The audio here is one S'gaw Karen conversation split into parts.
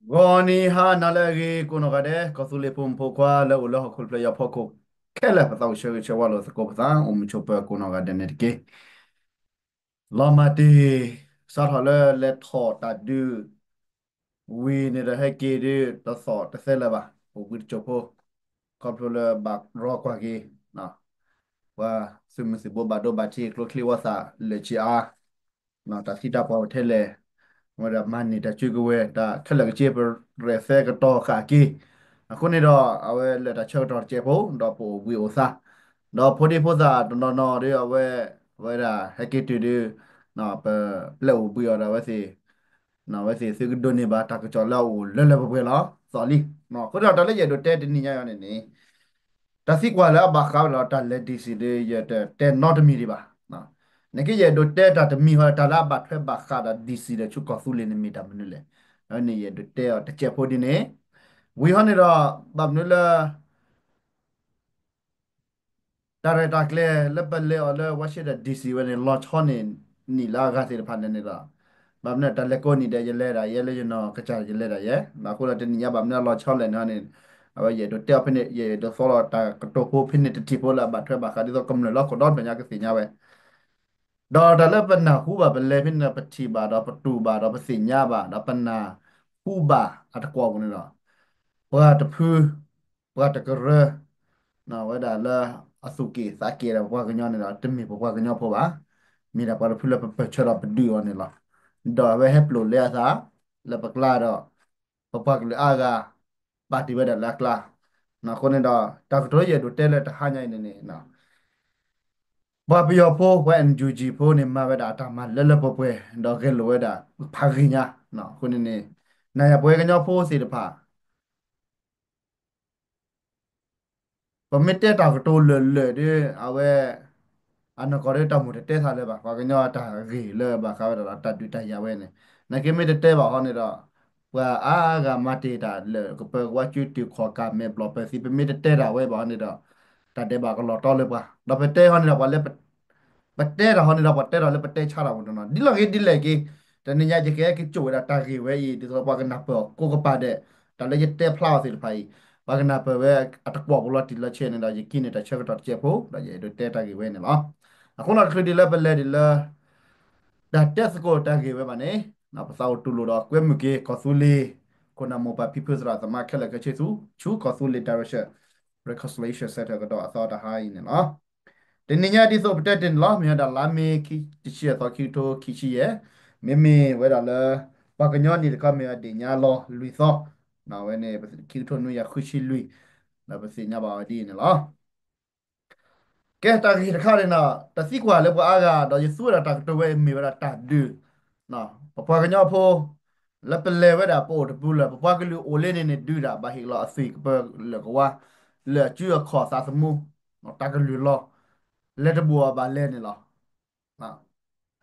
ဂီၤနံၤဟါနၤလၢအဂ့ၤ ကိးနီၢ်ဂၤဒဲး ကီၢ်သူလ့ၤဖိမုၣ်ဖိခွါလၢအိၣ်လၢဟီၣ်ခိၣ်တဖျၢၣ်ညါဖီခိၣ်ခဲလၢာ် ပသးအိၣ်ဆၢဂ့ၤဆၢဝါလိာ်သကိးပသး အိၣ်မုာ်ဆိးပၢၤကိးနီၢ်ဂၤဒဲးန့ၣ်တက့ၢ်. လီၤမၢ်တ့ၢ် စးထီၣ်လၢလဲၤထီၣ်တၢ်ဒုး ဝံၤန့ၣ်ဒီးဟဲက့ၤဒုး တသီၣ်တသဲလၢၤဘၣ် အိၣ်ဘှံးတစိၢ်ဖိ ခီဖျိလၢဘၣ်ရီကွၢ်က့ၤ ပှၤသုးမုၢ်သံၣ်ဘိဘၣ်ဒိဘၣ်ထံး ကျိချံဝီသၣ်လၢာ်ဆံးအါ တၢ်သံတၢ်ပှၢ်အိၣ်ထဲလဲၣ်, အဝဲဒၣ်မၤန့ၢ်တၢ်စုကဝဲၤ တၢ်ခဲလၢာ်ခဲဆ့ ပရဲၣ်သဲကတီၤဃာ်က့ၤ, အဃိန့ၣ်ဒီး အဝဲလၢတၢ်ဆၢကတီၢ်တစဲးဖိ ဒီးပအိၣ်ဘှံးအိၣ်သါ, ဒီးဖိဒံဖိသၣ်တနီၤနီၤဒီး အဝဲ အဝဲဒၣ်ဟဲက့ၤတုၤဒီး ပပျဲအိၣ်ဘှံးအီၤဒီးအဝဲသ့ၣ် အဝဲသ့ၣ်သုကဒိးန့ၢ်ဘၣ်တၢ်ကစီၣ်လၢအအိၣ်လၢလၢပှဲၤပှဲၤလီၤ သီၣ်လံ. အဃိဒီးတၢ်လၢယအဲၣ်ဒိးတဲတနံၤညါအံၤန့ၣ်န့ၣ် တၢ်သံကွၢ်လၢအဘၣ်ဃးဝဲဒၣ်တၢ်လဲၤ DC ဒီး ယတတဲနီတမံၤဒံးဘၣ်. နက့ယအဲၣ်ဒိးတဲတၢ်တမံၤဃီ တၢ်လၢအဘၣ်ထွဲဘၣ်ဃးဒီး DC ဒီးဆူကီၢ်သူလ့ၤန့ၣ်မ့ၢ်တၢ်မနုၤလဲၣ်. အဝဲန့ၣ် ယအဲၣ်ဒိးတဲအီၤတစဲးဖိဒ်န့ၣ်, ဝံၤဟီန့ၣ်ဒီး ဘၣ်မနုၤလၢ တၢ်ရဲၣ်တၢ်ကျဲၤလၢပလဲၤအီၤလၢ Washington DC ဝဲန့ၣ် လီၤဆီန့ၣ် နံၣ်လၢအဂၤသ့ၣ်တဖၣ်န့ၣ်န့ၣ်ဒီး ဘၣ်မနုၤတၢ်လဲၤကိးနံၣ်ဒဲး ယလဲၤဒၣ်ယဲလၢယနီၢ်ကစၢ်ယလဲၤဒၣ်ယဲ, အဃိဒီးတနံၤညါဘၣ်မနုၤလီၤဆီလဲၣ်န့ၣ်န့ၣ် အဝဲယအဲၣ်ဒိးတဲအီၤဖဲန့ၣ် ယအဲၣ်ဒိးသီလီၤတၢ်ကတိၤဖိဖဲန့ၣ်တထံၣ်ဖိလၢအဘၣ်ထွဲဘၣ်ဃးဒ်သိးကမျၢၢ်လၢဟီၣ်ခိၣ်ဒီဖျၢၣ်ညါကသ့ၣ်ညါဝဲ ဒီးတၢ်လၢပနၢ်ဟူဘၣ်ပလဲၤဖဲန့ၣ်ဒီး ပထံၣ်ဘၣ်ဒီးပတူၢ်ဘၣ်ဒီးပသ့ၣ်ညါဘၣ် ဒီးပနၢ်ဟူဘၣ်အတကွီၢ်ပူၤန့ၣ်ဒီး ပှၤတဖု ပှၤတကရၢ ဝဲဒၣ်လၢအသူၣ်က့ၣ်သးက့ၣ်ဒီးပပှၤကညီန့ၣ်ဒီး တမ့ၢ်ပပှၤကညီဖိဘၣ်. မ့ၢ်ဒၣ်ပှၤတဖုလၢပပၢၢ်ဆၢဒီးပဒုးအီၤန့ၣ်လီၤ. ဒီးအဝဲဟဲပျိာ်လဲအသး လၢပကျါဒီး ပပှၤကလုာ်အါဂၤ ပာ်တ့ၢ်ဝဲဒၣ်လၢအကျါ. အဃိန့ၣ်ဒီး တၢ်ကတိၤယအဲၣ်ဒိးတဲလၢတဟါညါအံၤန့ၣ်န့ၣ် ပှၤပယီၤဖိ ပှၤ NUG ဖိန့ၣ် မၤဝဲဒၣ်အတၢ်မၤလၢလၢပှဲၤပှဲၤ ဒီးဂဲၤလိာ်ဝဲဒၣ်ဖးဂ့ၤညါ. အဃိန့ၣ်န့ၣ် နၤယၤပဝဲကညီဖိသ့ၣ်တဖၣ် ပမ့ၢ်တဲတၢ်ကတိၤလၢာ်လၢာ်ဒီး အဝဲ အနီၢ်ကီၢ်ဒီးတၢ်မိၣ်တတဲသးလၢၤဘၣ်. ပှၤကညီတၢ်ဂ့ၢ်လၢဘၣ်ဃးဝဲဒၣ်ဒီးတၢ်ဒုးတၢ်ယၤဝဲန့ၣ် နက့မ့ၢ်တတဲဘၣ်ဟီန့ၣ်ဒီး ပှၤအါဂၤမၤတ့ၢ်တၢ်လၢာ် ကပၢၤကဝါ ကၠုတုၤခီၣ်ကၢ်မဲာ်ဘျီၣ်ပၢၤသံ ပမ့ၢ်တတဲတၢ်ဝဲဘၣ်ဟီန့ၣ်ဒီး တၢ်ဒဲးဘးကလီၤတီလၢပှၤ ဒီးပတဲဟီန့ၣ်ဒီး ပှၤလၢ ပတဲတၢ်ဟီန့ၣ်ဒီး ပှၤတဲတၢ်လၢပတဲဆါတၢ်ပူၤန့ၣ်လီၤ. ဒ်လဲၣ်ဂ့ၤဒ်လဲၣ်ဂ့ၤ တနံၤညါယကဟဲက့ၤစိာ်ဝဲဒၣ်တၢ်ဂ့ၢ်ဝဲအံၤ ဒ်သိးပှၤကနၢ်ပၢၢ်အီၤကိးကပၤဒဲး တၢ်လၢယတဲဖျါအီၤသ့ၣ်တဖၣ်အံၤ ပှၤကနၢ်ပၢၢ်ဝဲအတကွီၢ်ပူၤလီၤတံၢ်လီၤဆဲးန့ၣ်ဒီး ယကဟံးန့ၢ်တၢ်ဆၢကတီၢ်တစဲးဖိ ဒီးယအဲၣ်ဒိးတဲတၢ်ဂ့ၢ်ဝဲန့ၣ်လီၤ. အဃိန့ၣ်တချုးဒ်လၢပလဲၤဒ်လၢ တၢ်တဲသကိးတၢ်ဂ့ၢ်ဝဲဘၣ်န့ၣ် ပသးအိၣ်တူၢ်လိာ်ဒီးကွဲမုာ်က့ၤ ကီၢ်သူလ့ၤ ခိၣ်နၢ်မိၢ်ပၢ်ဖံဖုသရၣ်သမါခဲလၢာ်ခဲဆ့သူ ဆူကီၢ်သူလ့ၤ Direction Reconciliation Center ကဒီးအသီတဟါအံၤန့ၣ်လီၤ. တနံၤညါဒ်သိးပတဲတ့ၢ်န့ၣ်လီၤ. မ့ၢ်ဝဲဒၣ်လါမ့ၤ တဆံအသီ ခံကထိခံဆံယဲၢ်, မ့မ့ၢ်ဝဲဒၣ်လၢ ပှၤကညီနံၣ်တခီ မ့ၢ်ဝဲဒၣ်ဒ့ၣ်ညါလီၤလွံၢ်သီ, အဝဲန့ၣ် ခံကထိနွံကယၤဃုဆံလွံၢ် ဒီးပသ့ၣ်ညါဘၣ်ဝဲဒ်အံၤန့ၣ်လီၤ. ကဲ တၢ်ဂ့ၢ်တခါန့ၣ်ဒီး တၢ်သံကွၢ်လၢပှၤအါဂၤ ဒီးယသူဝဲဒၣ်တၢ်ကတိၤဝဲအံၤ မ့ၢ်ဝဲဒၣ်တၢ်ဒုး ပပှၤကညီဖိ လၢပလဲၤဝဲဒၣ်ပအိၣ်တပူၤလၢာ် ပပှၤကလုာ်အိၣ်လၢန့ၣ်န့ၣ် ဒုးဒၣ်ဘၣ်ဟ့ၣ်လီၤအသွံၣ်ကပၢၤလၢာ်ကဝါ လၢအစုအခီၣ်သးသမူ တၢ်ကလုၢ်လီၤ လဲၤတဘူၣ်အီၤဘၣ်လဲၣ်န့ၣ်လီၤ.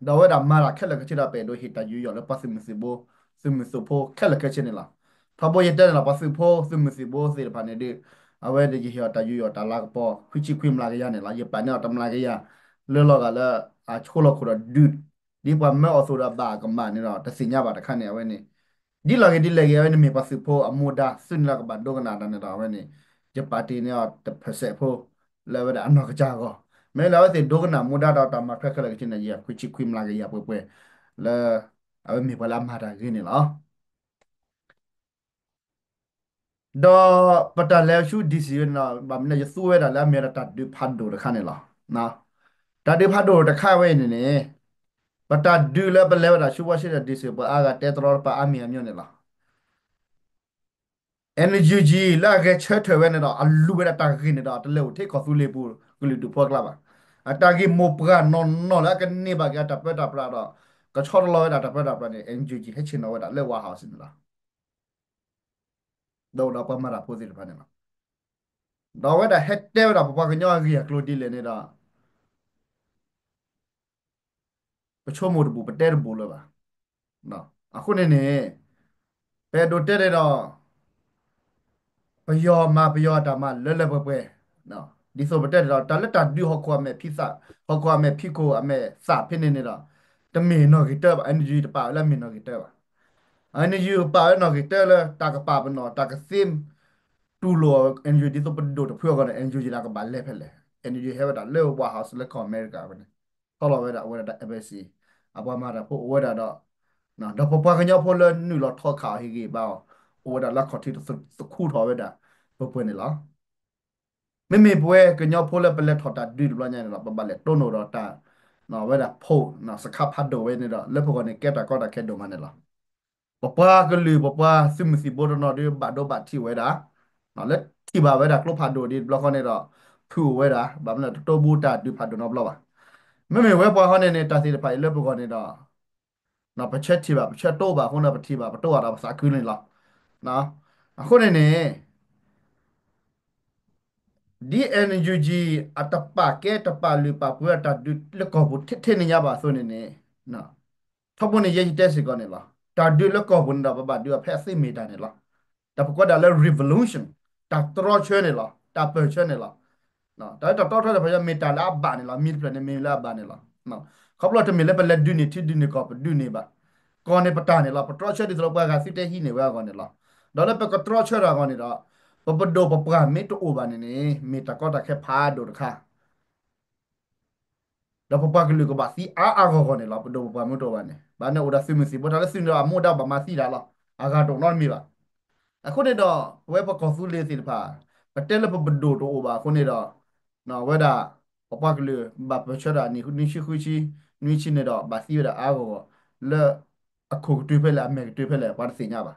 ဒီးအဝဲဒၣ်မၤတၢ်ခဲလၢာ်ခဲဆ့ဒီး ပအဲၣ်ဒိးဟ့ၣ်တၢ်ယူးယီၣ်လၢပှၤသုးမုၢ်သံၣ်ဘိ သုးမုၢ်သံၣ်ဖိခဲလၢာ်ခဲဆ့န့ၣ်လီၤ. ထီဘိယတဲန့ၣ်လီၤ ပှၤသုးဖိ သုးမုၢ်သံၣ်ဘိသ့ၣ်တဖၣ်န့ၣ်ဒီး အဝဲဒၣ်ယဟ့ၣ်အီၤတၢ်ယူးယီၣ်တၢ်လၤကပီၤ ခွံဆံခွံမျးကယၤန့ၣ်လီၤ. ယပာ်န့ၢ်အီၤတမျးကယၤ လၢလီၤဂာ်လၢ အဆိလီၤခိၣ်ဒီးဒုး ဒ်ပှၤမၢအီၤအသိးဒီးဘၣ်ကမၣ်န့ၣ်ဒီး တသ့ၣ်ညါဘၣ်တခါန့ၣ် အဝဲန့ၣ် ဒ်လဲၣ်ဂ့ၤဒ်လဲၣ်ဂ့ၤ အဝဲန့ၣ်မ့ၢ်ပှၤသုးဖိအမူဒါ သုန့ၣ်လီၤကဘၣ်ဒိကနၣ်တၢ်န့ၣ်ဒီး အဝဲန့ၣ် ယပာ်တ့ၢ်န့ၢ်အီၤတ percent ဖိ လၢအဝဲဒၣ်အနီၢ်ကစၢ်အဂီၢ် မ့ၢ်လၢအဝဲသ့ၣ်ဒိကနၣ်မူဒါဒီးတၢ်မၤထွဲခဲလၢာ်ခဲဆ့န့ၣ် ယခွံဆံခွံမျးကယၤပှဲၤပှဲၤ လၢ အဝဲမ့ၢ်ပှၤလၢအမၤတၢ်ဂ့ၤန့ၣ်လီၤ. ဒီးပတၢ်လဲၤဆူ DC ဝဲန့ၣ်ဒီး ဘၣ်မနုၤယသူဝဲဒၣ်လၢအမ့ၢ်ဝဲဒၣ်တၢ်ဒုးဖးဒိၣ်တခါန့ၣ်လီၤ. တၢ်ဒုးဖးဒိၣ်တခါဝဲအံၤန့ၣ်န့ၣ် ပတၢ်ဒုးလၢပလဲၤဝဲဒၣ်ဆူ Washington DC ပှၤအါဂၤတဲတရီတပါအါမံၤအါမျိၤန့ၣ်လီၤ. NUG လၢအဂဲၤဆၢထၢၣ်ဝဲန့ၣ်ဒီး အလူၤဝဲဒၣ်တၢ်ဂ့ၢ်န့ၣ်ဒီး တလဲၤအိၣ်ထဲကီၢ်သူလ့ၤပူၤ ကလုာ်ဒူၣ်ဖိအကျါဘၣ်. အတၢ်ဂ့ၢ်မိၢ်ပှၢ်နီၢ်နီၢ်လၢအကန့ၢ်ဘၣ်က့ၤအတၢ်ပၢတၢ်ပြးဒီး ကဆီတလီၤဝဲဒၣ်တၢ်ပၢတၢ်ပြးန့ၣ် NUG ဟဲဆ့ၣ်နီၤဝဲဒၣ်လၢ White House န့ၣ်လီၤ. ဒီးအိၣ်ဒီးပှၤမၤတၢ်ဖိသ့ၣ်တဖၣ်န့ၣ်လီၤ. ဒီးအဝဲဒၣ်ဟဲတဲဝဲဒၣ်ပပှၤကညီအဂ့ၢ်အကျိၤဒ်လဲၣ်န့ၣ်ဒီး ပဆိကမိၣ်တဘူၣ် ပတဲတဘူၣ်လၢၤဘၣ်. အဃိန့ၣ်န့ၣ် ပအဲၣ်ဒိးတဲန့ၣ်ဒီး ပယီၤမၤပယီၤအတၢ်မၤလၢလၢပှဲၤပှဲၤ, ဒ်သိးပတဲန့ၣ်ဒီး တၢ်လၢတၢ်ဒုးဟီၣ်ခိၣ်အမဲာ်ဖံးသး, ဟီၣ်ခိၣ်အမဲာ်ဖံးခိၣ်အမဲာ်သးဖဲန့ၣ်န့ၣ်ဒီး တမ့ၢ်နီၣ်ဂံၢ်တၢဘၣ်, energy တပာ်ဝဲလၢအမ့ၢ်နီၣ်ဂံၢ်တၢဘၣ်. NUG ပာ်ဝဲနီၣ်ဂံၢ်တၢလၢတၢ်ကပာ်ပနီၣ် တၢ်ကသ့တူၢ်လိာ် NUG ဒ်သိးပဒိၣ်တဖုအဂီၢ်န့ၣ် NUG န့ၣ် ကဘၣ်လဲၤဖဲလဲၣ်. NUG ဟဲဝဲဒၣ်လၢ White House လၢကီၢ်အမဲရကၤန့ၣ် ထီၣ်လီၤဝဲဒၣ် အိၣ်ဝဲဒၣ်တၢ် embassy အပှၤမၤတၢ်ဖိအိၣ်ဝဲဒၣ်ဒီး ဒီးပပှၤကညီဖိလၢနုာ်လီၤထီၣ်ခးအီၤဟ့ၣ်ဂံၢ်ဘါအီၤ အိၣ်ဝဲဒၣ်လၢအခီၣ်ထံးတခူထီၣ်ဝဲဒၣ် ပှဲၤပှဲၤန့ၣ်လီၤ. မ့မ့ၢ်ပဝဲကညီဖိလၢပလဲၤထီၣ်တၢ်ဒုးတဘျီညါန့ၣ်လီၤ ပဘၣ်လဲၤတိၢ်နီၣ်ဒီးတၢ် ဝဲဒၣ်ဖိ စခါဖးဒိၣ်ဝဲန့ၣ်ဒီး လၢပဂီၢ်န့ၣ် ကဲတၢ်ကီတၢ်ခဲဒိၣ်မးန့ၣ်လီၤ. ပပှၤကလုာ် ပပှၤသုးမုၢ်သံၣ်ဘိတနီၤဒုး ဘၣ်ဒိဘၣ်ထံးဝဲဒၣ် လၢထံၣ်ဘၣ်ဝဲဒၣ်ကျိဖးဒိၣ်ဒ်တဘျီဃီန့ၣ်ဒီး ဖုးအိၣ်ဝဲဒၣ် ဘၣ်မနုၤတတိၢ်ဘူတၢ်ဒုးဖးဒိၣ်နီတဘျီဘၣ်. မ့မ့ၢ်ဝဲပှၤဟီန့ၣ်န့ၣ် တၢ်သ့ၣ်တဖၣ်အံၤလၢပဂီၢ်န့ၣ်ဒီး ပဆၢထံၣ်ဘၣ် ပဆၢတိၢ်ဘၣ်အဃိန့ၣ် ပထံၣ်ဘၣ် ပတိၢ်ဘၣ်ဒီးပသးခုန့ၣ်လီၤ. အဃိန့ၣ်န့ၣ် ဒ် NUG အတပာ်ကဲတပာ်လုၢ်ပာ်ပှ့ၤအတၢ်ဒုးလၢကီၢ်ပူၤထဲထဲန့ၣ်ညါဘၣ်အသိးန့ၣ်န့ၣ် ထီဘိန့ၣ်ယဲယတဲစ့ၢ်ကီးန့ၣ်လီၤ. တၢ်ဒုးလၢကီၢ်ပူၤန့ၣ်ဒီး ပဘၣ်ဒုးအီၤဖဲအသ့မ့ၢ်တၢ်န့ၣ်လီၤ. တၢ်ပကွၢ်ဒၣ်လၢ revolution တၢ်တြီဆၢန့ၣ်လီၤ. တၢ်ပၢၢ်ဆၢန့ၣ်လီၤ. တၢ်လၢတၢ်တြီဆၢတဖၣ်မ့ၢ်တၢ်လၢအဘၣ်န့ၣ်လီၤ. မ့ၢ်တဖျၢၣ်န့ၣ်မ့ၢ်လၢအဘၣ်န့ၣ်လီၤ. ခီဖျိတမ့ၢ်လၢပလဲၤဒုးန့ၢ်ထံဒုးန့ၢ်ကီၢ်ပဒုးန့ၢ်ဘၣ်. ကီၢ်န့ၣ်ပတၢ်န့ၣ်လီၤ. ပတြီဆၢဒ်သိးလၢပှၤဂၤသုတဟံးန့ၢ်ဝဲအဂီၢ်န့ၣ်လီၤ. ဒီးလၢပကတြီဆၢတၢ်အဂီၢ်န့ၣ်ဒီး ပပဒိၣ်ပပှၢ်မ့ၢ်တအိၣ်ဘၣ်န့ၣ်န့ၣ် မ့ၢ်တၢ်ကီတၢ်ခဲဖးဒိၣ်တခါ ဒီးပပှၤကလုာ်ကဘၣ်သံအါအါဂီၢ်ဂီၢ်န့ၣ်လီၤ. ပဒိၣ်ပပှၢ်မ့ၢ်တအိၣ်ဘၣ်န့ၣ် ဘၣ်န့ၣ်အိၣ်ဒီးသုးမုၢ်သံၣ်ဘိ တၢ်လၢသုးန့ၣ်ဒီးအမူဒါဘၣ်မၤသံတၢ်လီၤ. အဂၤတအိၣ်နီတမံၤဘၣ်. အဃိန့ၣ်ဒီး ပဝဲပကီၢ်သူလ့ၤသ့ၣ်တဖၣ် ပတဲလၢပပဒိၣ်တအိၣ်ဘၣ်အဃိန့ၣ်ဒီး ဝဲဒၣ် ပပှၤကလုာ်ဘၣ်ပၢၢ်ဆၢတၢ်နံၣ်နွံဆံဃုဆံ နွံဆံန့ၣ်ဒီး ဘၣ်သံဝဲဒၣ်အါဂီၢ်ဂီၢ် လၢအခိၣ်ကတုၤဖဲလဲၣ် အမဲာ်ကတုၤဖဲလဲၣ် ပှၤတသ့ၣ်ညါဘၣ်.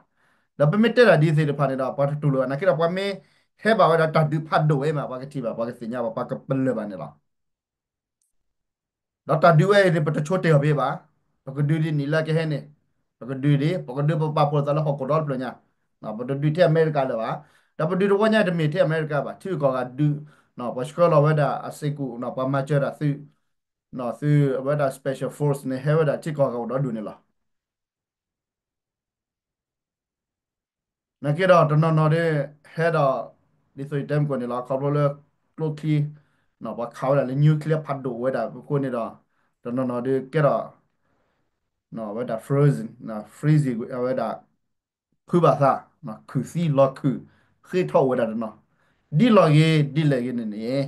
ဒီးပမ့ၢ်တဲတၢ်ဒ်သ့ၣ်တဖၣ်န့ၣ်ဒီး ပှၤတတူၢ်လိာ်ဘၣ် နာ်က့ဒီး ပှၤမ့ၢ်ဟဲဘၣ်ဝဲဒၣ်တၢ်ဒုးဖးဒိၣ်ဝဲမး ပှၤကထံၣ်ဘၣ် ပှၤကသ့ၣ်ညါဘၣ် ပှၤကပလၢၢ်ဘၣ်န့ၣ်လီၤ. ဒီးတၢ်ဒုးဝဲအံၤန့ၣ် ပတဆိတဲာ်အီၤဘၣ်ဘၣ်. ပကဒုးဒ်နံၣ်လၢကဟဲန့ၣ် ပကဒုးဒ် ပကဒုးပပာ်ဖှိၣ်သးလၢဟီၣ်ခိၣ်ဒီတဖျၢၣ်ညါ, ပတဒုးထဲအမဲရကၤလၢၤဘၣ်. ဒီးပဒုးတဝီညါတမ့ၢ်ထဲအမဲရကၤဘၣ်. ထံဂုၤကီၢ်ဂၤဒုး, ပှၤဆှၢလီၤဝဲဒၣ်အစ့ၢ်ကီး ပှၤမၤစၢၤတၢ်သုး, သုးဝဲဒၣ် special force န့ၣ် ဟဲဝဲဒၣ်ထံကီၢ်ဂၤအိၣ်ဒီဒူၣ်န့ၣ်လီၤ. နာ်က့ဒီးတနီၤနီၤဒီး ဟဲဒီး ဒ်သိးယတဲမုၢ်ကီၢ်န့ၣ်လီၤ ခီဖျိလၢ ကျိချံ ပှၤခးဝဲဒၣ်လၢ nuclear ဖးဒိၣ်ဝဲဒၣ်အဃိန့ၣ်ဒီး တနီၤနီၤဒီးကဲဒီး ဝဲဒၣ် frozen, freeze ဝဲဒၣ် ဖုးဘၣ်သး, ခုၣ်သံလီၤခုၣ် ဃ့ထီၣ်အိၣ်ဝဲဒၣ်တနီၤ, ဒ်လီၤဂ့ၤဒ်လဲၣ်ဂ့ၤန့ၣ်န့ၣ်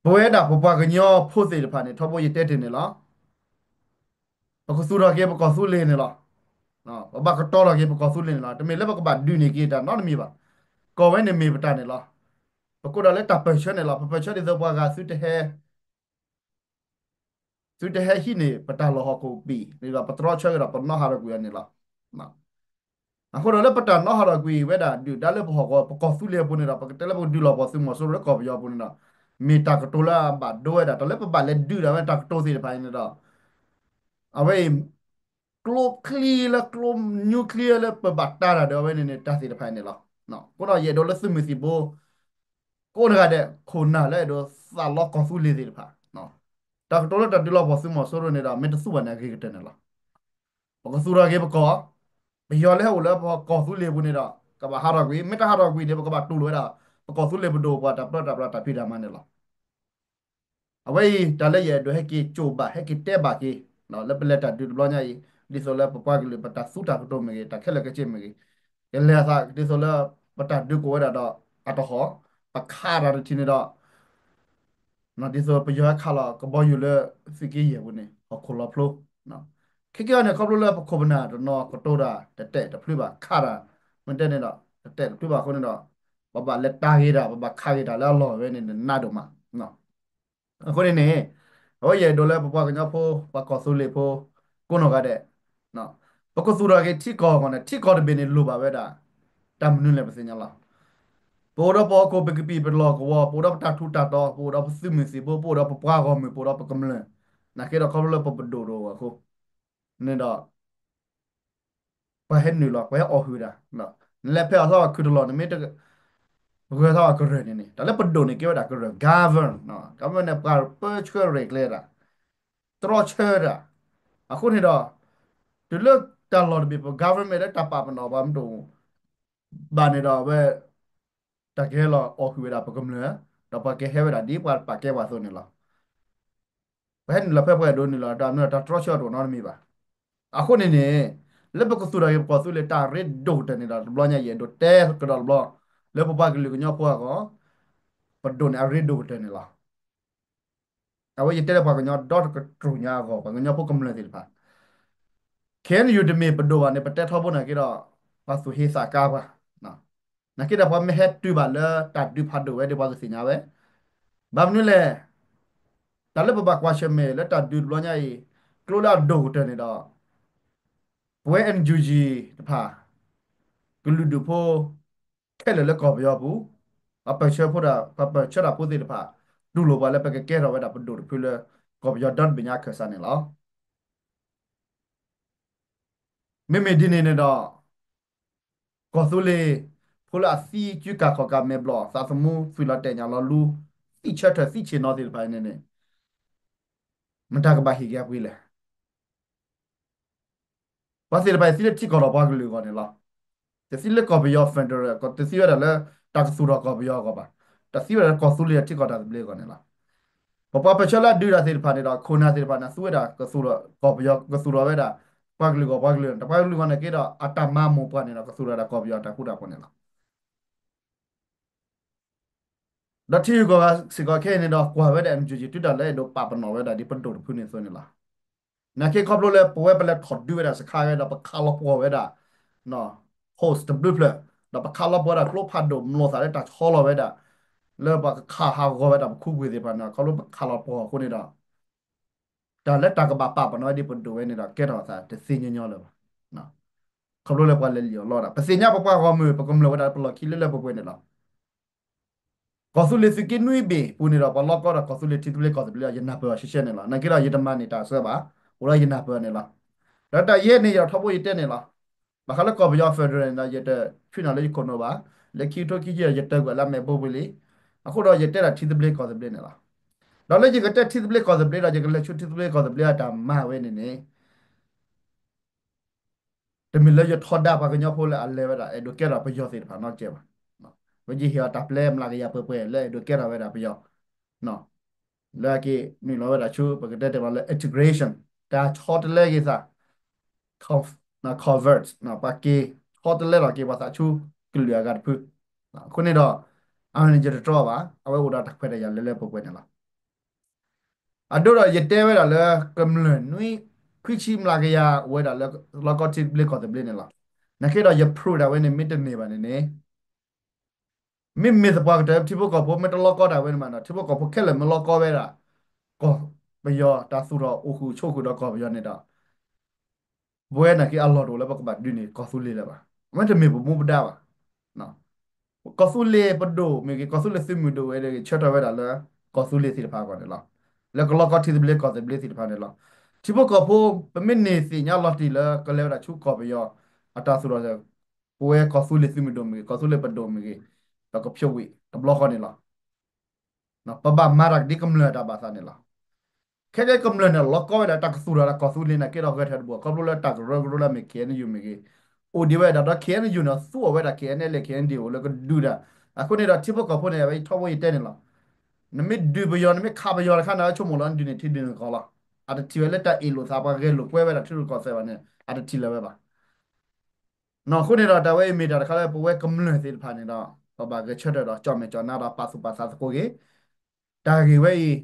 ပဝဲဒၣ်ပပှၤကညီဖိသ့ၣ်တဖၣ်န့ၣ် ထီဘိယတဲတ့ၢ်န့ၣ်လီၤ. ပကသူၣ်ထီၣ်က့ၤပကီၢ်သူလ့ၤန့ၣ်လီၤ. ပဘၣ်ကတီၤထီၣ်က့ၤပကီၢ်သူလ့ၤန့ၣ်လီၤ. တမ့ၢ်လၢပကဘၣ်ဒုးန့ၢ်က့ၤတၢ်နီတမံၤဘၣ်. ကီၢ်ဝဲန့ၣ်မ့ၢ်ပတၢ်န့ၣ်လီၤ. ပကအိၣ်ဒီးလၢတၢ်ပၢၢ်ဆၢန့ၣ်လီၤ. ပပၢၢ်ဆၢဒ်သိးပှၤဂၤသုတဟဲ သုတဟဲဟံးန့ၢ်ပတၢ်လီၢ်ဟီၣ်ခိၣ်ဘံၣ်န့ၣ်ဒီး ပတြီဆၢက့ၤဒီးပနီၣ်ဟးထီၣ်ကွံာ်အီၤန့ၣ်လီၤ. အဃိဒီးလၢပတၢ်နီၣ်ဟးထီၣ်ကွံာ်ဝဲဒၣ်ဒုၣ်ဒါလၢပဟီၣ်ကဝီၤ ပကီၢ်သူလ့ၤအပူၤန့ၣ်ဒီး ပကတဲလၢပကဒုးလီၤပှီၢ်သုးမီၤစိရိၤလၢကီၢ်ပယီၤအပူၤန့ၣ်ဒီး မ့ၢ်တၢ်ကတိၤလၢအဘၣ်ဒိဝဲဒၣ် တၢ်လၢပဘၣ်လဲၤဒုးဒၣ်ဝဲတၢ်ကတိၤသ့ၣ်တဖၣ်အံၤန့ၣ်ဒီး အဝဲအံၤ ကျိချံလၢကျိ nuclear လၢပဘၣ်တၢ်တၢ်ဒီးအဝဲန့ၣ်န့ၣ် တၢ်သ့ၣ်တဖၣ်အံၤန့ၣ်လီၤ. အဃိဒီးယအဲၣ်ဒိးလၢသုးမုၢ်သံၣ်ဘိ ကိးနဂၤဒဲး ခိၣ်နၢ်လၢအဲၣ်ဒိးသးလီကီၢ်သူလ့ၤသ့ၣ်တဖၣ် တၢ်ကတိၤလၢတၢ်ဒုးလီၤပှီၢ်သုးမီၤစိရိၤန့ၣ်ဒီး မ့ၢ်တသူဘၣ်န့ၣ် အဂ့ၤကတၢၢ်န့ၣ်လီၤ. ပကသူၣ်ထီၣ်က့ၤပကီၢ်, ပယီၤလၢဟဲအိၣ်လၢပကီၢ်သူလ့ၤပူၤန့ၣ်ဒီး ကဘၣ်ဟးထီၣ်ကွံာ်, မ့ၢ်တဟးထီၣ်ကွံာ်န့ၣ် ပကဘၣ်တူၢ်လိာ်ဝဲဒၣ် ပကီၢ်သူလ့ၤပဒိၣ်ပှၤတၢ်ပၢတၢ်ပြးတၢ်ဖံးတၢ်မၤန့ၣ်လီၤ. အဝဲအံၤ တၢ်လၢယအဲၣ်ဒိးဟဲက့ၤကိာ်ဘၣ် ဟဲက့ၤတဲဘၣ်က့ၤ လၢပလဲၤတၢ်ဒုးတဘျီညါအံၤ ဒ်သိးလၢပပှၤကလုာ် ပတၢ်သူတၢ်ကတိၤမ့ၢ်ဂ့ၤ တၢ်ခဲလၢာ်ခဲဆ့မ့ၢ်ဂ့ၤ ကလဲၤအသးဒ်သိးလၢ ပတၢ်ဒုးကိးဝဲဒၣ်ဒီး အတဟီၣ် ပခးတၢ်တထံၣ်န့ၣ်ဒီး ဒ်သိးပယီၤဟဲခးလီၤကဘီယူၤလၢသုးက့ယဲၢ်ပူၤန့ၣ် ဟီၣ်ခိၣ်လီၤဖျိ ခဲကနံၣ်အံၤန့ၣ် ခီဖျိလၢပခိၣ်ပနၢ်တနီၤကတိၤတၢ် တတဲာ်တဖျုးဘၣ် ခးတၢ် မ့ၢ်တဲန့ၣ်ဒီး တတဲာ်တဖျုးဘၣ်အဃိန့ၣ်ဒီး ပဘၣ်လဲၤတၢ်ဂ့ၤတၢ် ပဘၣ်ခးဂ့ၤတၢ်လၢအလီၢ်ဝဲန့ၣ် နးဒိၣ်မး. အဃိန့ၣ်န့ၣ် အဝဲယအဲၣ်ဒိးလၢပပှၤကညီဖိ ပှၤကီၢ်သူလ့ၤဖိ ကိးနီၢ်ဂၤဒဲး ပကသူၣ်ထီၣ်က့ၤထံကီၢ်အဂီၢ်န့ၣ် ထံကီၢ်တဘ့ၣ်န့ၣ်လိၣ်ဘၣ်ဝဲဒၣ် တၢ်မနုၤလဲၣ်ပသ့ၣ်ညါလီၤ. ပအိၣ်ဒီးပဟီၣ်ခိၣ်ပကပံာ်ပလီၢ်ကဝီၤ ပအိၣ်ဒီးပတၢ်ထူးတၢ်တီၤ ပအိၣ်ဒီးပသုးမုၢ်သံၣ်ဘိ ပအိၣ်ဒီးပပှၤဂီၢ်မုၢ် ပအိၣ်ဒီးပကမျၢၢ် နာ်က့ဒီးခီဖျိလၢပပဒိၣ်တအိၣ်အဃိ န့ၣ်ဒီး ပှၤဟဲနုာ်လီၤ ပှၤဟဲအီၣ်ဟုၣ်တၢ် နလဲၤဖဲအီၣ်သီၣ်ခုတလီၢ်န့ၣ် မ့ၢ်တဂၢၢ်သီၣ်ကရၢၢ်န့ၣ်န့ၣ် တၢ်လၢပဒိၣ်န့ၣ်ကဲဝဲဒၣ်ကရၢၢ် govern, govern န့ၣ် ပှၤပၢဆှၢရဲၣ်ကျဲၤတၢ် တြီဆၢတၢ် အဃိန့ၣ်ဒီး တုၤလၢတၢ်လီၢ်တဘ့ၣ် ပ government လၢတၢ်ပာ်ပနီၣ်ပှၤမ့ၢ်တအိၣ် ဘၣ်န့ၣ်ဒီးအဝဲ တၢ်ကဟဲလီၤအီၣ်ဟုၣ်ဝဲဒၣ်ပကမျၢၢ် ဒီးပှၤကဟဲဝဲဒၣ်ဒ်ပှၤပာ်ကဲပှၤအသိးန့ၣ်လီၤ. ပှၤဟဲနုာ်လီၤဖဲပှၤအဲၣ်ဒိးနုာ်လီၤ တၢ်မနုၤတၢ်တြီဆၢအတအိၣ်နီတမံၤဘၣ်. အဃိန့ၣ်န့ၣ် လၢပကသူၣ်ထီၣ်က့ၤပကီၢ်သူလ့ၤတၢ်ရ့ဒိၣ်ကတၢၢ်န့ၣ်ဒီး တဘျီညါအံၤအဲၣ်ဒိးတဲကဒီးတဘျီ လၢပပှၤကလုာ်ကညီဖိအဂီၢ် ပဒိၣ်န့ၣ်အရ့ဒိၣ်ကတၢၢ်န့ၣ်လီၤ. အဝဲယတဲလၢပှၤကညီဒီတကတြူၢ်ညါအဂီၢ် ပှၤကညီဖိကမျၢၢ်သ့ၣ်တဖၣ် ခဲအံၤတမ့ၢ်ပဒိၣ်ဘၣ်န့ၣ် ပတဲထီဘိနာ်က့ဒီး ပှၤသူၣ်ဟ့သးကါပှၤ နာ်က့ဒီးပှၤမ့ၢ်ဟဲတုၤဘၣ်လၢတၢ်ဒုးဖးဒိၣ်ဝဲဒီးပှၤကသ့ၣ်ညါဝဲ ဘၣ်မနုၤလဲၣ် တၢ်လၢပဘၣ်ကွၢ်ဆၢၣ်မဲာ်လၢတၢ်ဒုးတဘျီညါအံၤ ကျိလၢအဒိၣ်ကတၢၢ်န့ၣ်ဒီး ပဝဲ NUG တဖၣ် ကလုာ်ဒူၣ်ဖိ ခဲလၢာ်လၢကီၢ်ပယီၤပူၤ ပှၤပၢၢ်ဆၢဖိတၢ် ပှၤပၢၢ်ဆၢတၢ်ဖိသ့ၣ်တဖၣ် တူၢ်လိာ်ပှၤလၢပကကဲထီၣ်ဝဲဒၣ်ပဒိၣ်တဖုလၢ ကီၢ်ပယီၤဒီတဘ့ၣ်ညါအခၢၣ်စးန့ၣ်လီၤ. မ့မ့ၢ်ဒ်န့ၣ်န့ၣ်ဒီး ကီၢ်သူလ့ၤ ဖိလၢအသံစုကၢ်ခီၣ်ကၢ်မဲာ်ဘျီၣ် သးသမူသွံၣ်လီၤတဲာ်ညၣ်လီၤလူ သံၣ်ဆၢထၢၣ်သံဆ့ၣ်နီၤသ့ၣ်တဖၣ်အံၤန့ၣ်န့ၣ် မတၤကဘၣ်ဟ့ၣ်က့ၤအပှ့ၤလဲၣ်. ပှၤသ့ၣ်တဖၣ်အံၤသံလၢထံကီၢ်ဒီးပှၤကလုာ်အဂီၢ်န့ၣ်လီၤ. တသံလၢကီၢ်ပယီၤ federal တသံဝဲဒၣ်လၢ တၢ်ကသူၣ်ထီၣ်ကီၢ်ပယီၤအဂီၢ်ဘၣ်. တသံဝဲဒၣ်လၢကီၢ်သူလ့ၤထံကီၢ်တၢ်သဘျ့အဂီၢ်န့ၣ်လီၤ. ပပှၤပၢၢ်ဆၢလၢအဒုးတၢ်သ့ၣ်တဖၣ်န့ၣ်ဒီး ခိၣ်နၢ်သ့ၣ်တဖၣ်န့ၣ် သူဝဲဒၣ်ကသူၣ်ထီၣ်ကီၢ်ပယီၤ ကသူၣ်ထီၣ်ဝဲဒၣ် ပှၤကလုာ်အဂီၢ် ပှၤကလုာ် တပှၤကလုာ်အဂီၢ်န့ၣ်က့ဒီး အတၢ်မၤမိၢ်ပှၢ်န့ၣ်ဒီး ကသူၣ်ထီၣ်ဝဲဒၣ်ကီၢ်ပယီၤတၢ်ဃူတၢ်ဖိးန့ၣ်လီၤ. ဒီးထံဂုၤကီၢ်ဂၤစ့ၢ်ကီးခဲအံၤန့ၣ်ဒီး ကွၢ်ဝဲဒၣ် NUG တုၤဒၣ်လၢအဲၣ်ဒိးပာ်ပနီၣ်ဝဲဒၣ်ဒ်ပဒိၣ်တဖုန့ၣ်အသိးန့ၣ်လီၤ. နာ်က့ခီဖျိလၢပဝဲပလဲၤထီၣ်ဒုးဝဲဒၣ်စခါဂ့ၤဒီး ပခးလီၤပှီၢ်ဝဲဒၣ် post တဘျုးဖျၢၣ် ဒီးပခးလီၤပှီၢ်ဝဲဒၣ်ကျိဖးဒိၣ်မျိာ်သၣ်လၢတၢ်ဆီလီၤဝဲဒၣ် လၢပှၤကခးဟးဂီၤဝဲဒၣ်ပခူပှ့ၤသ့ၣ်တဖၣ်န့ၣ် ခီဖျိပခးလီၤပှီၢ်အဃိန့ၣ်ဒီး တၢ်လၢတၢ်ကဘၣ်ပာ်ပနီၣ်ဝဲဒ်ပဒိၣ်ဝဲန့ၣ်ဒီး ကဲထီၣ်သးတသ့ညီညီလၢၤဘၣ်. ခီဖျိလၢပှၤလဲၤလံၣ်အီၣ်လီအီၣ်ဒၣ် ပသ့ၣ်ညါပပှၤဂီၢ်မုၢ် ပကမျၢၢ်ဝဲဒၣ်ပလီၢ်ခံလၢလၢပှဲၤပှဲၤန့ၣ်လီၤ. ကီၢ်သူလ့ၤသုးက့နွံဘ့ၣ်ပူၤန့ၣ်ဒီး ပှၤလီကီဒီးကီၢ်သူလ့ၤထံသဘျ့ကီၢ်သဘျ့ဒီး ယနၢ်ပၢၢ်အီၤရှဲရှဲန့ၣ်လီၤ. နာ်က့ဒီးယတမၤန့ၢ်တၢ်အဆၢဘၣ်, အိၣ်ဒီးယနၢ်ပၢၢ်န့ၣ်လီၤ. ဒီးတၢ်ယဲၢ်န့ၣ်ယထီဘိယတဲန့ၣ်လီၤ. ဘၣ်ဃးလၢကီၢ်ပယီၤ federal န့ၣ်ဒီး ယတဆှၢနၤလၢယခိၣ်နူာ်ဘၣ်, လၢခံကထိခံဆံဒီး ယတၢ်ကွဲးလၢအမဲာ်ဘိပှ့ၤလံ. အဃိဒီးယတဲဒၣ်ထံသဘျ့ကီၢ်သဘျ့န့ၣ်လီၤ. ဒီးလၢယကတဲထံသဘျ့ကီၢ်သဘျ့ဒီး ယကလဲၤဆူထံသဘျ့ကီၢ်သဘျ့အတၢ်မၤဝဲန့ၣ်န့ၣ် တမ့ၢ်လၢယထီဒါပှၤကညီဖိလၢအလဲၤဝဲဒၣ် အဲၣ်ဒိးကဲထီၣ်ပယီၤသ့ၣ်တဖၣ်နီတစဲးဘၣ်. ပယဟ့ၣ်အီၤတၢ်ပျဲမျးကယၤပှဲၤပှဲၤလၢအဲၣ်ဒိးကဲထီၣ်ဝဲဒၣ်ပယီၤ လၢအက့ၤနုာ်လီၤဝဲဒၣ်ဆူ ပကတဲတ့ၢ်မးလၢ integration တၢ်ဆီတလဲက့ၤသး convert ပှၤက့ၤဆီတလဲထီၣ်က့ၤပှၤသးဆူကလုာ်အဂၤတဖု. အဃိန့ၣ်ဒီး အဝဲန့ၣ်ယတတြီဘၣ် အဝဲအိၣ်ဒီးတၢ်ခွဲးတၢ်ယာ်လၢလၢပှဲၤပှဲၤန့ၣ်လီၤ. အဒိဒီးယတဲဝဲဒၣ်လၢ ကမျၢၢ်နွံ ခွံဆံမျးကယၤအိၣ်ဝဲဒၣ်လၢ လီကီထံသဘျ့ကီၢ်သဘျ့န့ၣ်လီၤ. နာ်က့ဒီးယ prove ဒၣ်ဝဲန့ၣ် မ့ၢ်တန့ၢ်ဘၣ်န့ၣ်န့ၣ် မ့မ့ၢ်သပှၢ်ကတၢၢ်ထံဖိကီၢ်ဖိမ့ၢ်တလီကီဒၣ်ဝဲန့ၣ်မးဒီး ထံဖိကီၢ်ဖိခဲလၢာ်မ့ၢ်လီကီဝဲဒၣ် ကီၢ်ပယီၤတၢ်သူၣ်ထီၣ်အိၣ်ဃုာ်ဆိးဃုာ်ဒီးကီၢ်ပယီၤန့ၣ်ဒီး ပဝဲနာ်က့အလီၢ်တအိၣ်လၢပကဘၣ်ဒုးန့ၢ်ကီၢ်သူလ့ၤလၢၤဘၣ်. အဝဲတမ့ၢ်ပမူပဒါဘၣ်. ကီၢ်သူလ့ၤပဒိၣ်မ့ၢ်ဂ့ၤ ကီၢ်သူလ့ၤသုးမုၢ်ဒိၣ်ဝဲဂ့ၤ ဆၢထၢၣ်ဝဲဒၣ်လၢ ကီၢ်သူလ့ၤသ့ၣ်တဖၣ်အဂီၢ်န့ၣ်လီၤ. လၢကလီကီထံသဘျ့ကီၢ်သဘျ့သ့ၣ်တဖၣ်န့ၣ်လီၤ. ထံဖိကီၢ်ဖိ ပမ့ၢ်န့ၢ်သ့ၣ်ညါလီၤတံၢ်လၢကလဲၤဝဲဒၣ်ဆူကီၢ်ပယီၤ အတၢ်သူၣ်ထီၣ် ပဝဲကီၢ်သူလ့ၤသုးမုၢ်ဒိၣ်မ့ၢ်ဂ့ၤ ကီၢ်သူလ့ၤပဒိၣ်မ့ၢ်ဂ့ၤ ပကဖျိးဝံၤတဘျီဃီန့ၣ်လီၤ. ပဘၣ်မၤတၢ်ဒ်ကမျၢၢ်တၢ်ဘၣ်သးန့ၣ်လီၤ. ခဲကဲကမျၢၢ်န့ၣ် လီကီဝဲဒၣ်တၢ်ကသူၣ်ထီၣ်ဒၣ်ကီၢ်သူလ့ၤနာ်က့ဒီးဂဲၤထၢၣ်တဘိ ခီဖျိလၢတၢ်ကရၢကရိလၢအမ့ၢ် KNU မ့ၢ်ဂ့ၤ အိၣ်ဒံးဝဲဒၣ်ဒီး KNU န့ၣ် သူအီၤဝဲဒၣ် KNLA KNDO လၢကဒုးတၢ်. အဃိန့ၣ်ဒီးထံဖိကီၢ်ဖိန့ၣ် အဝဲထီဘိယတဲန့ၣ်လီၤ. နမ့ၢ်ဒုးပယီၤ နမ့ၢ်ခးပယီၤတခါန့ၣ် အဝဲဆိကမိၣ်လီၤ နဒုးန့ၢ်ထံဒုးန့ၢ်ကီၢ်လီၤ. အတထံၣ်ဝဲလၢတၢ်အ့ၣ်လိာ်သး ပှၤဂဲၤလိာ်ကွဲဝဲဒၣ်ထံရူၢ်ကီၢ်သဲးဘၣ်န့ၣ် အတထံၣ်လၢၤဝဲဘၣ်. အဃိန့ၣ်ဒီး တၢ်ဝဲအံၤမ့ၢ်တၢ်တခါလၢပဝဲကမျၢၢ်သ့ၣ်တဖၣ်န့ၣ်ဒီး ပဘၣ်ဂဲၤဆၢထၢၣ်ဒီး ကၠီၣ်မဲာ်ကၠီၣ်နါဒီး ပာ်သူၣ်ပာ်သးသကိးက့ၤ တၢ်ဂ့ၢ်ဝဲအံၤ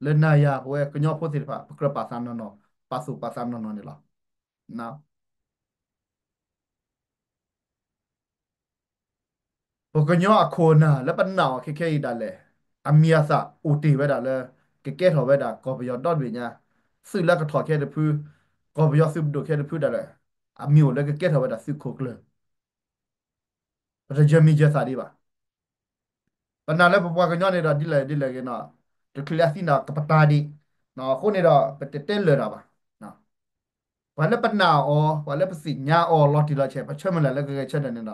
လၢနၤယၤပဝဲကညီဖိသ့ၣ်တဖၣ် ပကြၢးပာ်သးနီၢ်နီၢ် ပာ်သူၣ်ပာ်သးနီၢ်နီၢ်န့ၣ်လီၤ. ပကညီအခိၣ်အနၢ်လၢပနာ်အီၤခဲခဲအံၤဒၣ်လဲာ် အမံၤအသၣ်အိၣ်တ့ၢ်ဝဲဒၣ်လၢ ကကဲထီၣ်ဝဲဒၣ်ကီၢ်ပယီၤဒီဘ့ၣ်ညါ သုးလၢကထီၣ်ခဲတဖု ကီၢ်ပယီၤသုးပဒိၣ်ခဲတဖုဒၣ်လဲာ် အမံၤအိၣ်လၢကကဲထီၣ်ဝဲဒၣ်သုးခိၣ်ကျၢၢ် ပတယၢၤမံၤယၢၤသၣ်ဒံးဘၣ်. ပနာ်လၢပပှၤကညီန့ၣ်ဒီးဒ်လဲၣ်ဒ်လဲၣ်ဂ့ၤနီၤ တချုးလၢအသံန့ၣ်ကပတာ်ဒံး, အဃိန့ၣ်ဒီး ပတတဲလၢာ်တၢ်ဘၣ်. ပှၤလၢပနာ်အီၤ ပှၤလၢပသ့ၣ်ညါအီၤလီၤတံၢ်လီၤဆဲး ပဆၢမုၢ်လၢ်လၢကဂဲၤဆၢထၢၣ်န့ၣ်ဒီး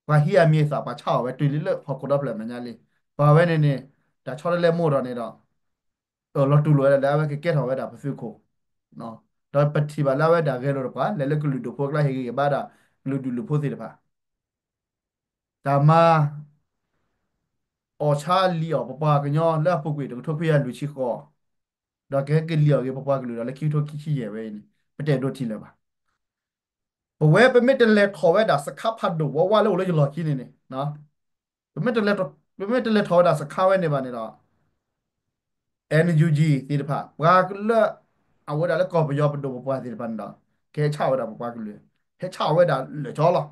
ပှၤဟံးအမံၤအသၣ် ပှၤဆါအီၤဝဲတုၤလံလၢဟီၣ်ခိၣ်ဒီဖျၢၣ်မဲာ်ညါလံ. ပှၤဝဲန့ၣ်န့ၣ် တၢ်ဆီတလဲမိၢ်ဒီးန့ၣ်ဒီး အၢၣ်လီၤတူၢ်လိာ်ဝဲဒၣ်လၢအဝဲကကဲထီၣ်ဝဲဒၣ်ပသုးခိၣ်, ဒီးပထံၣ်ဘၣ်လၢအဝဲဒၣ်ဂဲၤလိာ်တပှၤ လဲၤလၢကလုာ်ဒူၣ်ဖိအကျါ ဟ့ၣ်ဂံၢ်ဟ့ၣ်ဘါဒၣ် ကလုာ်ဒူၣ်လူၢ်ဖိသ့ၣ်တဖၣ် တၢ်မၤ အီၣ်ဆါလံာ်အီၣ်ပပှၤကညီလၢအပူၤကွံာ်တကထိခွံကယၤလွံၢ်ဆံဃိး, ဒီးကဟဲက့ၤလံာ်အီၣ်ဂ့ၤပပှၤကလုာ်ဒီးလၢခံကထိခံဆံယဲၢ်ဝဲအံၤန့ၣ်, ပတအဲၣ်ဒိးထံၣ်လၢၤဘၣ်. ပဝဲပမ့ၢ်တလဲၤထီၣ်ဝဲဒၣ်စခါဖးဒိၣ်ဝဲဝဲလၢအိၣ်လၢယလီၢ်ခံန့ၣ်န့ၣ်, ပမ့ၢ်တလဲၤထီၣ်ဝဲဒၣ်စခါဝဲန့ၣ်ဘၣ်န့ၣ်ဒီး NUG သ့ၣ်တဖၣ် ပှၤလၢ အဝဲဒၣ်လၢကီၢ်ပယီၤပဒိၣ်ပပှၢ်သ့ၣ်တဖၣ်န့ၣ်ဒီး ကဟဲဆါဝဲဒၣ်ပပှၤကလုာ်, ဟဲဆါဝဲဒၣ်လၢာ်ကၠီလီၤ.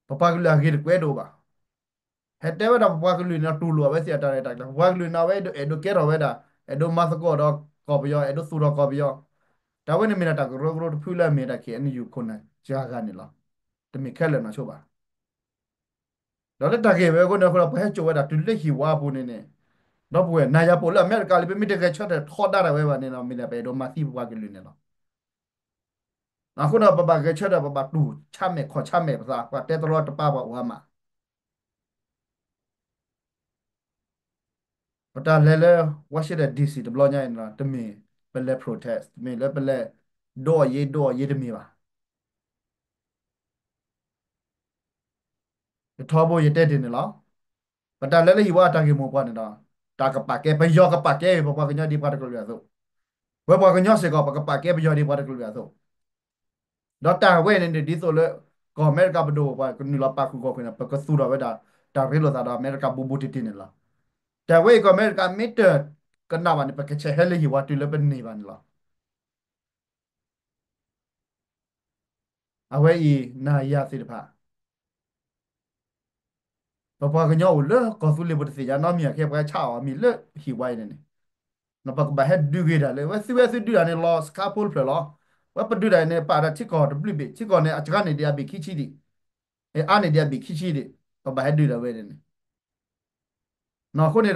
ပပှၤကလုာ်အဂ့ၤတကွဲးဒိၣ်ဘၣ်. ဟဲတဲဝဲဒၣ်ပပှၤကလုာ်န့ၣ်ဒီး တူၢ်လိာ်အဝဲသ့ၣ်အတၢ်ရဲၣ်တၢ်ကျဲၤ, ပပှၤကလုာ်န့ၣ် အဝဲအဲၣ်ဒိးကဲထီၣ်ဝဲဒၣ်, အဲၣ်ဒိးမၤသကိးဒီးကီၢ်ပယီၤ, အဲၣ်ဒိးသူၣ်ထီၣ်ကီၢ်ပယီၤ. တၢ်ဝဲန့ၣ်မ့ၢ်ဒၣ်တၢ်ကရၢကရိတဖုလၢအမ့ၢ်ဒၣ် KNU ခိၣ်နၢ်စှၤဂၤန့ၣ်လီၤ. တမ့ၢ်ခဲလၢာ်နီၢ်ဆိဘၣ်. ဒီးလၢတၢ်ဂ့ၢ်ဝဲအဃိန့ၣ်အဃိဒီး ပှၤဟဲစိာ်ဝဲဒၣ်တုၤလၢဟံၣ်ဝါအပူၤန့ၣ်န့ၣ်, ဒီပုၢ်ဝဲၢ် နၤယၤပအိၣ်လၢအမဲရကၤလံ ပမ့ၢ်တဂဲၤဆၢထၢၣ်ထီဒါတၢ်ဝဲဘၣ်န့ၣ်ဒီး မ့ၢ်ဒၣ်ပအဲၣ်ဒိးမၤသံပပှၤကလုာ်န့ၣ်လီၤ. အဃိဒီးပဘၣ်ဂဲၤဆၢထၢၣ် ပဘၣ်တူၢ်ဆါမဲာ်ခီၣ်ဆါမဲာ်ပသး, ပှၤတဲတရီတပါပှၤအိၣ်အါမး. ပတၢ်လဲၤလၢ Washington D C တဘျီညါအံၤန့ၣ်ဒီး တမ့ၢ်ပလဲၤ protest, တမ့ၢ်လၢပလဲၤဒိအီၣ်ယ့ဒိအီၣ်ယ့တမ့ၢ်ဘၣ်. ယထီဘိယတဲတ့ၢ်န့ၣ်လီၤ. ပတၢ်လဲၤလၢဟံၣ်ဝါအတၢ်ဂ့ၢ်မိၢ်ပှၢ်န့ၣ်ဒီး တၢ်ကပာ်ကဲ ပယီၤကပာ်ကဲပပှၤကညီဒ်ပှၤတကလုာ်အသိး, ပဝဲပှၤကညီစ့ၢ်ကီး ပကပာ်ကဲပယီၤဒ်ပှၤတကလုာ်အသိး, ဒီးတၢ်ဝဲန့ၣ်န့ၣ် ဒ်သိးလၢ ကီၢ်အမဲရကၤပဒိၣ်ပပှၢ်ကနုာ်လီၤပာ်ဃုာ်ဂီၢ်ဃုာ်န့ၣ် ပကသူၣ်ထီၣ်ဝဲဒၣ် တၢ်ရ့လိာ်သးဒီးအမဲရကၤဘူးဘူးတံၢ်တံၢ်န့ၣ်လီၤ. တၢ်ဝဲအံၤကီၢ်အမဲရကၤမ့ၢ်တကနၣ်ဘၣ်န့ၣ် ပကဆဲးဟဲလၢဟံၣ်ဝါတုၤလၢပန့ၢ်ဘၣ်န့ၣ်လီၤ. အဝဲအံၤ နၤယၤသ့ၣ်တဖၣ် ပပှၤကညီအိၣ်လၢကီၢ်သူလ့ၤပူၤတသ့ၣ်ညါနီတမံၤ အခဲပှၤဆါအီၤမံၤလၢဟံၣ်ဝါအံၤန့ၣ်န့ၣ်, ပကဘၣ်ဟဲဒုးဂ့ၤတၢ်လၢ ဝဲသုဝဲသုဒုးတၢ်န့ၣ် လီၤစခါဖိတဖျၢၣ်လီၤ. ဝဲပဒုးတၢ်အံၤန့ၣ် ပာ်တၢ်ထံကီၢ်တဘျုးဘ့ၣ်, ထံကီၢ်န့ၣ် အစှၤန့ၢ်ဒံးအဘ့ၣ်ခံဆံဒံး, အါန့ၢ်ဒံးအဘ့ၣ်ခံဆံဒံး, ပဘၣ်ဟဲဒုးတၢ်ဝဲန့ၣ်န့ၣ် အဃိန့ၣ်ဒီး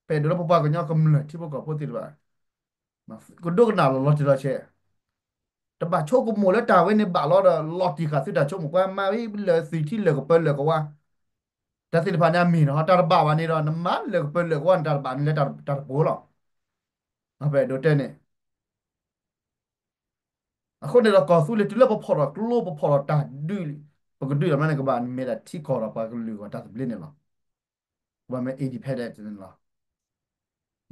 ပအဲၣ်ဒိးလၢပပှၤကညီကမျၢၢ်ထံဖိကီၢ်ဖိသ့ၣ်တဖၣ် ကဒိကနၣ်လီၤလီၤတံၢ်လီၤဆဲး, တဘၣ်ဆိကမိၣ်လၢတၢ်ဝဲန့ၣ်ဘၣ်လီၤဒီး လီၤတံၢ်ဃာ်သုတၢ်ဆိကမိၣ် ပှၤမၤဝဲလၢာ်သုးထံလၢာ်ကပၢၤလၢာ်ကဝါ, တၢ်သ့ၣ်တဖၣ်န့ၣ်အမ့ၢ်နီၤ တၢ်တဘၣ်ဘၣ်န့ၣ်ဒီး နမၤလၢာ်ကပၢၤလၢာ်ကဝါန့ၣ် တၢ်တဘၣ်န့ၣ်လၢတၢ်တပှိၤလီၤ. ပအဲၣ်ဒိးတဲန့ၣ် အဃိန့ၣ်ဒီးကီၢ်သူလ့ၤတုၤလၢပဖီၣ်ထီၣ်ကျိ ပဖီၣ်ထီၣ်တၢ်ဒုး, ပကဒုးဒၣ်မးန့ၣ် ကဘၣ်မ့ၢ်ဒၣ်ထံကီၢ်ဒီးပှၤကလုာ်အဂီၢ်တၢ်သဘျ့န့ၣ်လီၤ. ကဘၣ်မ့ၢ် independent န့ၣ်လီၤ.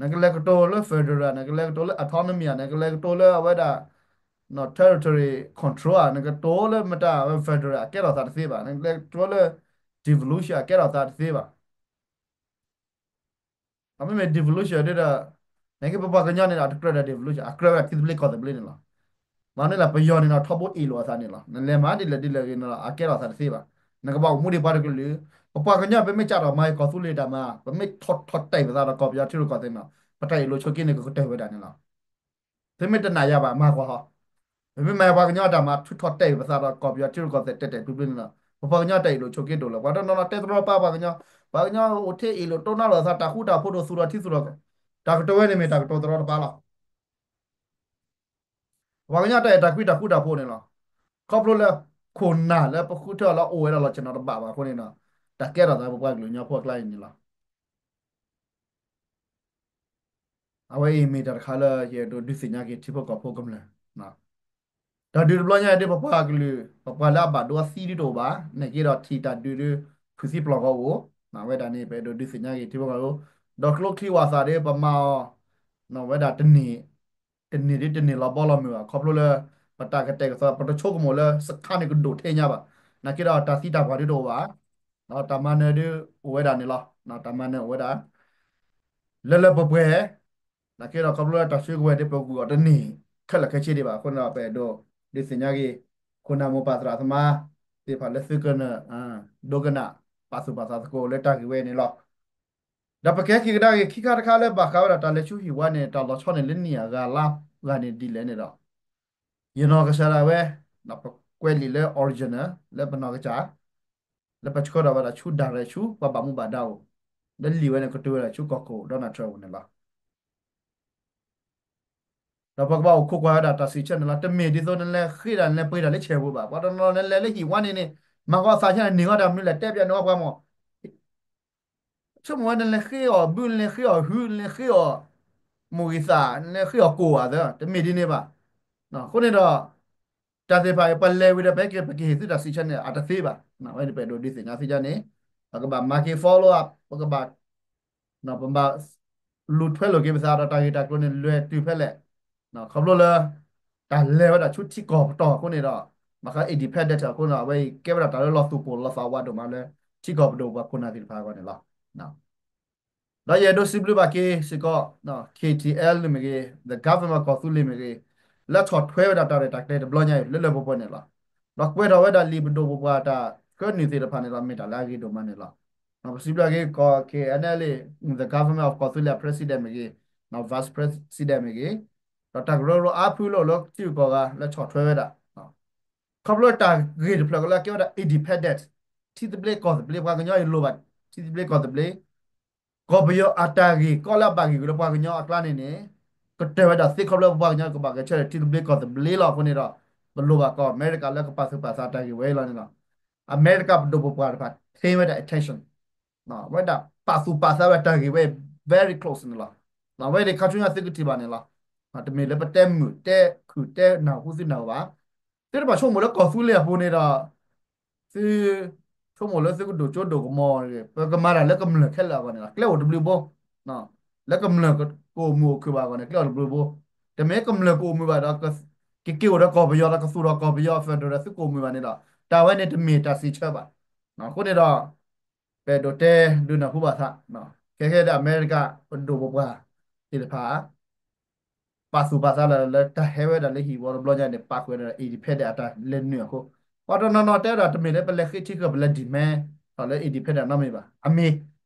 နကလဲၤကတိၤလၢ federal, နကလဲၤကတိၤလၢ autonomy, နကလဲၤကတိၤလၢအဝဲဒၣ် territory control, နကတိၤလၢမတၤ federal အကဲထီၣ်သးတသ့ဘၣ်, နကလဲၤကတိၤလၢ devolution အကဲထီၣ်သးတသ့ဘၣ်. အမ့မ့ၢ် devolution ဒ်ဒီး နက့ပပှၤကညီန့ၣ်ဒီး အတကြၢးဒၣ် devolution, အကြၢးဝဲဒၣ်ထံသဘျ့ကီၢ်သဘျ့န့ၣ်လီၤ. မ့ၢ်န့ၣ်လၢပယီၤန့ၣ်ဒီး ထီဘိအ့ၣ်လိာ်အသးန့ၣ်လီၤ. နလဲၤမၤဒ်လဲၣ်ဒ်လဲၣ်ဂ့ၤန့ၣ်ဒီး အကဲထီၣ်သးတသ့ဘၣ်. နကဘၣ်အိၣ်မူဒံးပှၤတကလုာ်, ပပှၤကညီပမ့ၢ်ကးထီၣ်မၤကီၢ်သူလ့ၤတၢ်မၤ, ပမ့ၢ်ထီၣ်ထီၣ်တဲာ်ပသးဒီးကီၢ်ပယီၤထံရူၢ်ကီၢ်သဲးန့ၣ်ဒီး ပတၢ်အ့ၣ်လိာ်ဆိးက့န့ၣ် ကကတၢၢ်ဝဲဒၣ်န့ၣ်လီၤ. သုမ့ၢ်တနာ်ယၤဘၣ် မၤကွၢ်ဟီ, ပမ့ၢ်မၤပှၤကညီတၢ်မၤ ထုးထီၣ်တဲာ်ပသးဒီးကီၢ်ပယီၤထံရူၢ်ကီၢ်သဲးတဲာ်တဲာ်ဖျုးဖျုးန့ၣ်ဒီး ပပှၤကညီတၢ်အ့ၣ်လိာ်ဆိးက့ဒိၣ်လီၤ. ပှၤတနီၤနီၤတဲတရီတပါပှၤကညီ, ပှၤကညီအိၣ်ထဲအ့ၣ်လိာ်တိၢ်နီၣ်လိာ်သး တၢ်ဃူတၢ်ဖိးဒိၣ်သူၣ်ထီၣ်ထံသူၣ်ထီၣ်ကီၢ်, တၢ်ကတိၤဝဲန့ၣ်မ့ၢ်တၢ်ကတိၤတရီတပါလီၤ. ပှၤကညီတၢ်အဲၣ်တၢ်ကွံတၢ်ဃူတၢ်ဖိးန့ၣ်လီၤ. ခီဖျိလၢ ခိၣ်နၢ်လၢပဃုထၢအီၤလၢအိၣ်ဝဲဒၣ်လီၤဆ့ၣ်နီၤတဘၣ်ဘၣ်အဃိန့ၣ်ဒီး တၢ်ကဲထီၣ်သးပပှၤကလုာ်ကညီဖိအကျါအံၤန့ၣ်လီၤ. အဝဲအံၤမ့ၢ်တၢ်တခါလၢယအဲၣ်ဒိးဒုးသ့ၣ်ညါက့ၤထံဖိကီၢ်ဖိကမျၢၢ် တၢ်ဒုးတဘျီညါအံၤဒ်ပပှၤကလုာ် ပပှၤလၢအဘၣ်ဒိအသံဒ်တအိၣ်ဘၣ်, နာ်က့ဒီးထံၣ်တၢ်ဒုးဒ်ဖုးသံပျီၢ်ဂီၤအိၣ်, အဝဲဒၣ်န့ၣ် ပအဲၣ်ဒိးဒုးသ့ၣ်ညါက့ၤထံဖိကီၢ်ဖိ, ဒီးကျိချံဝၣ်သၣ်ဒ်ပမၤအီၤ ဝဲဒၣ်တန့ၢ်, တန့ၢ်ဒ်တန့ၢ်လီၤဘီလီၤမုၢ်ဘၣ် ခီဖျိလၢ ပတၢ်ကတဲာ်ကတီၤ ပတဆိကမိၣ်လၢ စခါန့ၣ်ကဒိၣ်ထဲညါဘၣ်, နာ်က့ဒီးတၢ်သံတၢ်ပှၢ်ဒ်တအိၣ်ဘၣ်, ဒီးတၢ်မၤနၢၤဒ်အိၣ်ဝဲဒၣ်န့ၣ်လီၤ, တၢ်မၤနၢၤအိၣ်ဝဲဒၣ် လၢလၢပှဲၤပှဲၤ နာ်က့ဒီးခီဖျိလၢတၢ်စုကဝဲၤဒ်ပဂုာ်အီၤတန့ၢ်ခဲလၢာ်ခဲဆ့ဒံးဘၣ်အဃိန့ၣ်ဒီး ပအဲၣ်ဒိးဒုးသ့ၣ်ညါက့ၤ ခိၣ်နၢ်မိၢ်ပၢ်သရၣ်သမါသ့ၣ်တဖၣ်လၢသုကနၣ် ဒိကနၣ် ပာ်သူၣ်ပာ်သးသကိးလၢတၢ်ဂ့ၢ်ဝဲန့ၣ်လီၤ. ဒီးပကဟဲက့ၤကဒါက့ၤခံခါတခါလၢဘၣ်ဃးဝဲဒၣ်တၢ်လဲၤဆူဟံၣ်ဝါန့ၣ် တၢ်လီၤဆီန့ၣ်လၢနံၣ်အဂၤလါဂၤန့ၣ်ဒ်လဲၣ်န့ၣ်ဒီး ယနီၢ်ကစၢ်ဒၣ်ဝဲ ပကွဲးလံာ်လၢ original လၢပနီၢ်ကစၢ် လၢပဆှၢထီၣ်ဝဲဒၣ်ဆူ direct ဆူပှၤဘၣ်မူဘၣ်ဒါအိၣ်, လၢလံာ်ဝဲန့ၣ်ကတိၤဝဲဒၣ်ဆူကီၢ်ခိၣ် Donald Trump အအိၣ်န့ၣ်လီၤ. ဒီးပကဘၣ်အိၣ်ခိးကွၢ်ဝဲဒၣ်တၢ်စံးဆၢန့ၣ်လီၤ. တမ့ၢ်ဒ်သိးနလဲၤဃ့တၢ် နလဲၤပှ့ၤတၢ်လၢဆဲးပူၤဘၣ်. ပှၤတနီၤနလဲၤလၢဟံၣ်ဝါန့ၣ်န့ၣ် မၤဃီအသးဆၢန့ၣ် န့ၢ်ဃီတၢ်မနုၤလဲၣ် တဲပျးန့ၢ်ဃီပှၤမး ဆိကမိၣ်ဝဲနလဲၤဃ့အီၤဘု နလဲၤဃ့အီၤဟု နလဲၤဃ့အီၤ မိၢ်ဂံၢ်သၣ် နလဲၤဃ့အီၤကိၣ်ဧါသၢ တမ့ၢ်ဒ်န့ၣ်ဘၣ်. အဃိန့ၣ်ဒီး တၢ်သ့ၣ်တဖၣ်အံၤ ပလဲၤဝံၤဒီး ပဟဲက့ၤပကဟ့ၣ်သုတၢ်စံးဆၢန့ၣ် အတသ့ဘၣ်. ဝဲန့ၣ်ပအဲၣ်ဒိးဒုးသ့ၣ်ညါသုဒ်န့ၣ် ပကဘၣ်မၤက့ၤ follow up ပကဘၣ် ပဘၣ်လူၤထွဲလိာ်က့ၤပသးဒီးတၢ်ဂ့ၢ်တၢ်ကျိၤန့ၣ် လဲၤတုၤဖဲလဲၣ် ခီဖျိလၢ တၢ်လဲၤဝဲဒၣ်ဆူထံကီၢ်ပတီၢ်အဃိန့ၣ်ဒီး ဘၣ်ဃး independent အဃိန့ၣ် အဝဲအံၤကဲဝဲဒၣ်တၢ်လၢလီၤသူၣ်ပိၢ်လီၤသးဝးဒိၣ်မးလၢ ထံကီၢ်ပဒိၣ်ပှၤခိၣ်နၢ်သ့ၣ်တဖၣ်အဂီၢ်န့ၣ်လီၤ. ဒီးယအဲၣ်ဒိးစံးဘျုးဘၣ်က့ၤစ့ၢ်ကီး K T L မ့ၢ်ဂ့ၤ, the government ကီၢ်သူလ့ၤမ့ၢ်ဂ့ၤ, လၢဆီၣ်ထွဲဝဲဒၣ်တၢ်ရဲၣ်တၢ်ကျဲၤတဘျီညါအံၤလၢလၢပှဲၤပှဲၤန့ၣ်လီၤ. ဒီးကွဲးထီၣ်ဝဲဒၣ်လံာ်ပဒိၣ်ပပှၢ်တၢ်ဃၢနုာ်သ့ၣ်တဖၣ်န့ၣ်လီၤ မ့ၢ်တၢ်လၢအဂ့ၤဒိၣ်မးန့ၣ်လီၤ. ပစံးဘျုးက့ၤကီၢ် K N L A, the government of ကီၢ်သူလ့ၤ president မ့ၢ်ဂ့ၤ, vice president မ့ၢ်ဂ့ၤ, ဒီးတၢ်ကရၢကရိအါဖုလၢအိၣ်လၢထံဂုၤကီၢ်ဂၤလၢဆီၣ်ထွဲဝဲဒၣ် ခီဖျိတၢ်ဂ့ၢ်တဖျၢၣ်ကလၢကဲဝဲဒၣ် independent, ထံသဘျ့ကီၢ်သဘျ့ ပှၤကညီအံၤလိၣ်ဘၣ် ထံသဘျ့ကီၢ်သဘျ့, ကီၢ်ပယီၤအတၢ်ဂ့ၢ်ကီလၢအဘၣ်ဂံၢ်ကွံာ်လၢပှၤကညီအကျါန့ၣ်န့ၣ် ကတၢၢ်ဝဲဒၣ်သ့ခီဖျိပှၤကညီကဘၣ်ဂဲၤဆၢထၢၣ်ထံသဘျ့ကီၢ်သဘျ့လီၤ. အဃိန့ၣ်ဒီး ပလိၣ်ဘၣ်ကီၢ်အမဲရကၤလၢကပာ်သူၣ်ပာ်သးတၢ်ဂ့ၢ်ဝဲအံၤလီၤန့ၣ်လီၤ. အမဲရကၤပဒိၣ်ပပှၢ်တဖၣ် pay ဝဲဒၣ် attention ဝဲဒၣ်ပာ်သူၣ်ပာ်သးဝဲတၢ်ဂ့ၢ်ဝဲ very close န့ၣ်လီၤ. ဝဲဒၣ်ခါဆူညါသုကထံၣ်ဘၣ်န့ၣ်လီၤ. တမ့ၢ်လၢပတဲမုာ်တဲခုၣ်တဲနၢ်ဟူသုနၢ်ဟူဘၣ်. သုတဘၣ်ဆိကမိၣ်လၢကီၢ်သူလ့ၤအပူၤန့ၣ်ဒီး သုဆိကမိၣ်လၢသုကဒိၣ်စိဒိၣ်ကမီၤ, ပကမၤတၢ်လၢကမျၢၢ်ခဲလၢာ်အဂီၢ်န့ၣ်လီၤ. ကျဲအိၣ်တဘျုးဘိ, လၢကမျၢၢ်ကအိၣ်မုာ်အိၣ်ခုၣ်ဘၣ်အဂီၢ်န့ၣ် ကျဲအိၣ်တဘျုးဘိ. တမ့ၢ်ကမျၢၢ်ကအိၣ်မုာ်ဘၣ်ဒီး ကက့ၤအိၣ်ဒီးကီၢ်ပယီၤဒီးကသူၣ်ထီၣ်ကီၢ်ပယီၤ federal ဒီးသုကအိၣ်မုာ်ဘၣ်န့ၣ်ဒီး တၢ်ဝဲန့ၣ်တမ့ၢ်တၢ်စံးဆၢဘၣ်. အဃိန့ၣ်ဒီး ပအဲၣ်ဒိးတဲဒုးနၢ်ဟူဘၣ်သး, ခဲခဲဒၣ်အမဲရကၤပဒိၣ်ပပှၢ်သ့ၣ်တဖၣ် ပာ်သူၣ်ပာ်သးလၢ လၢတၢ်ဟဲဝဲဒၣ်လၢဟံၣ်ဝီတဘျီညါန့ၣ် ပာ်ဃုာ်ဝဲဒၣ် independent အတၢ်လဲၤနုာ်အဃိ, ပှၤတနီၤနီၤတဲဝဲဒၣ်တမ့ၢ်လၢပလဲၤဃ့ထံဃၢၤ ပလဲၤ demand ထီၣ်လၢ independent နီတမံၤဘၣ်. အမ့ၢ်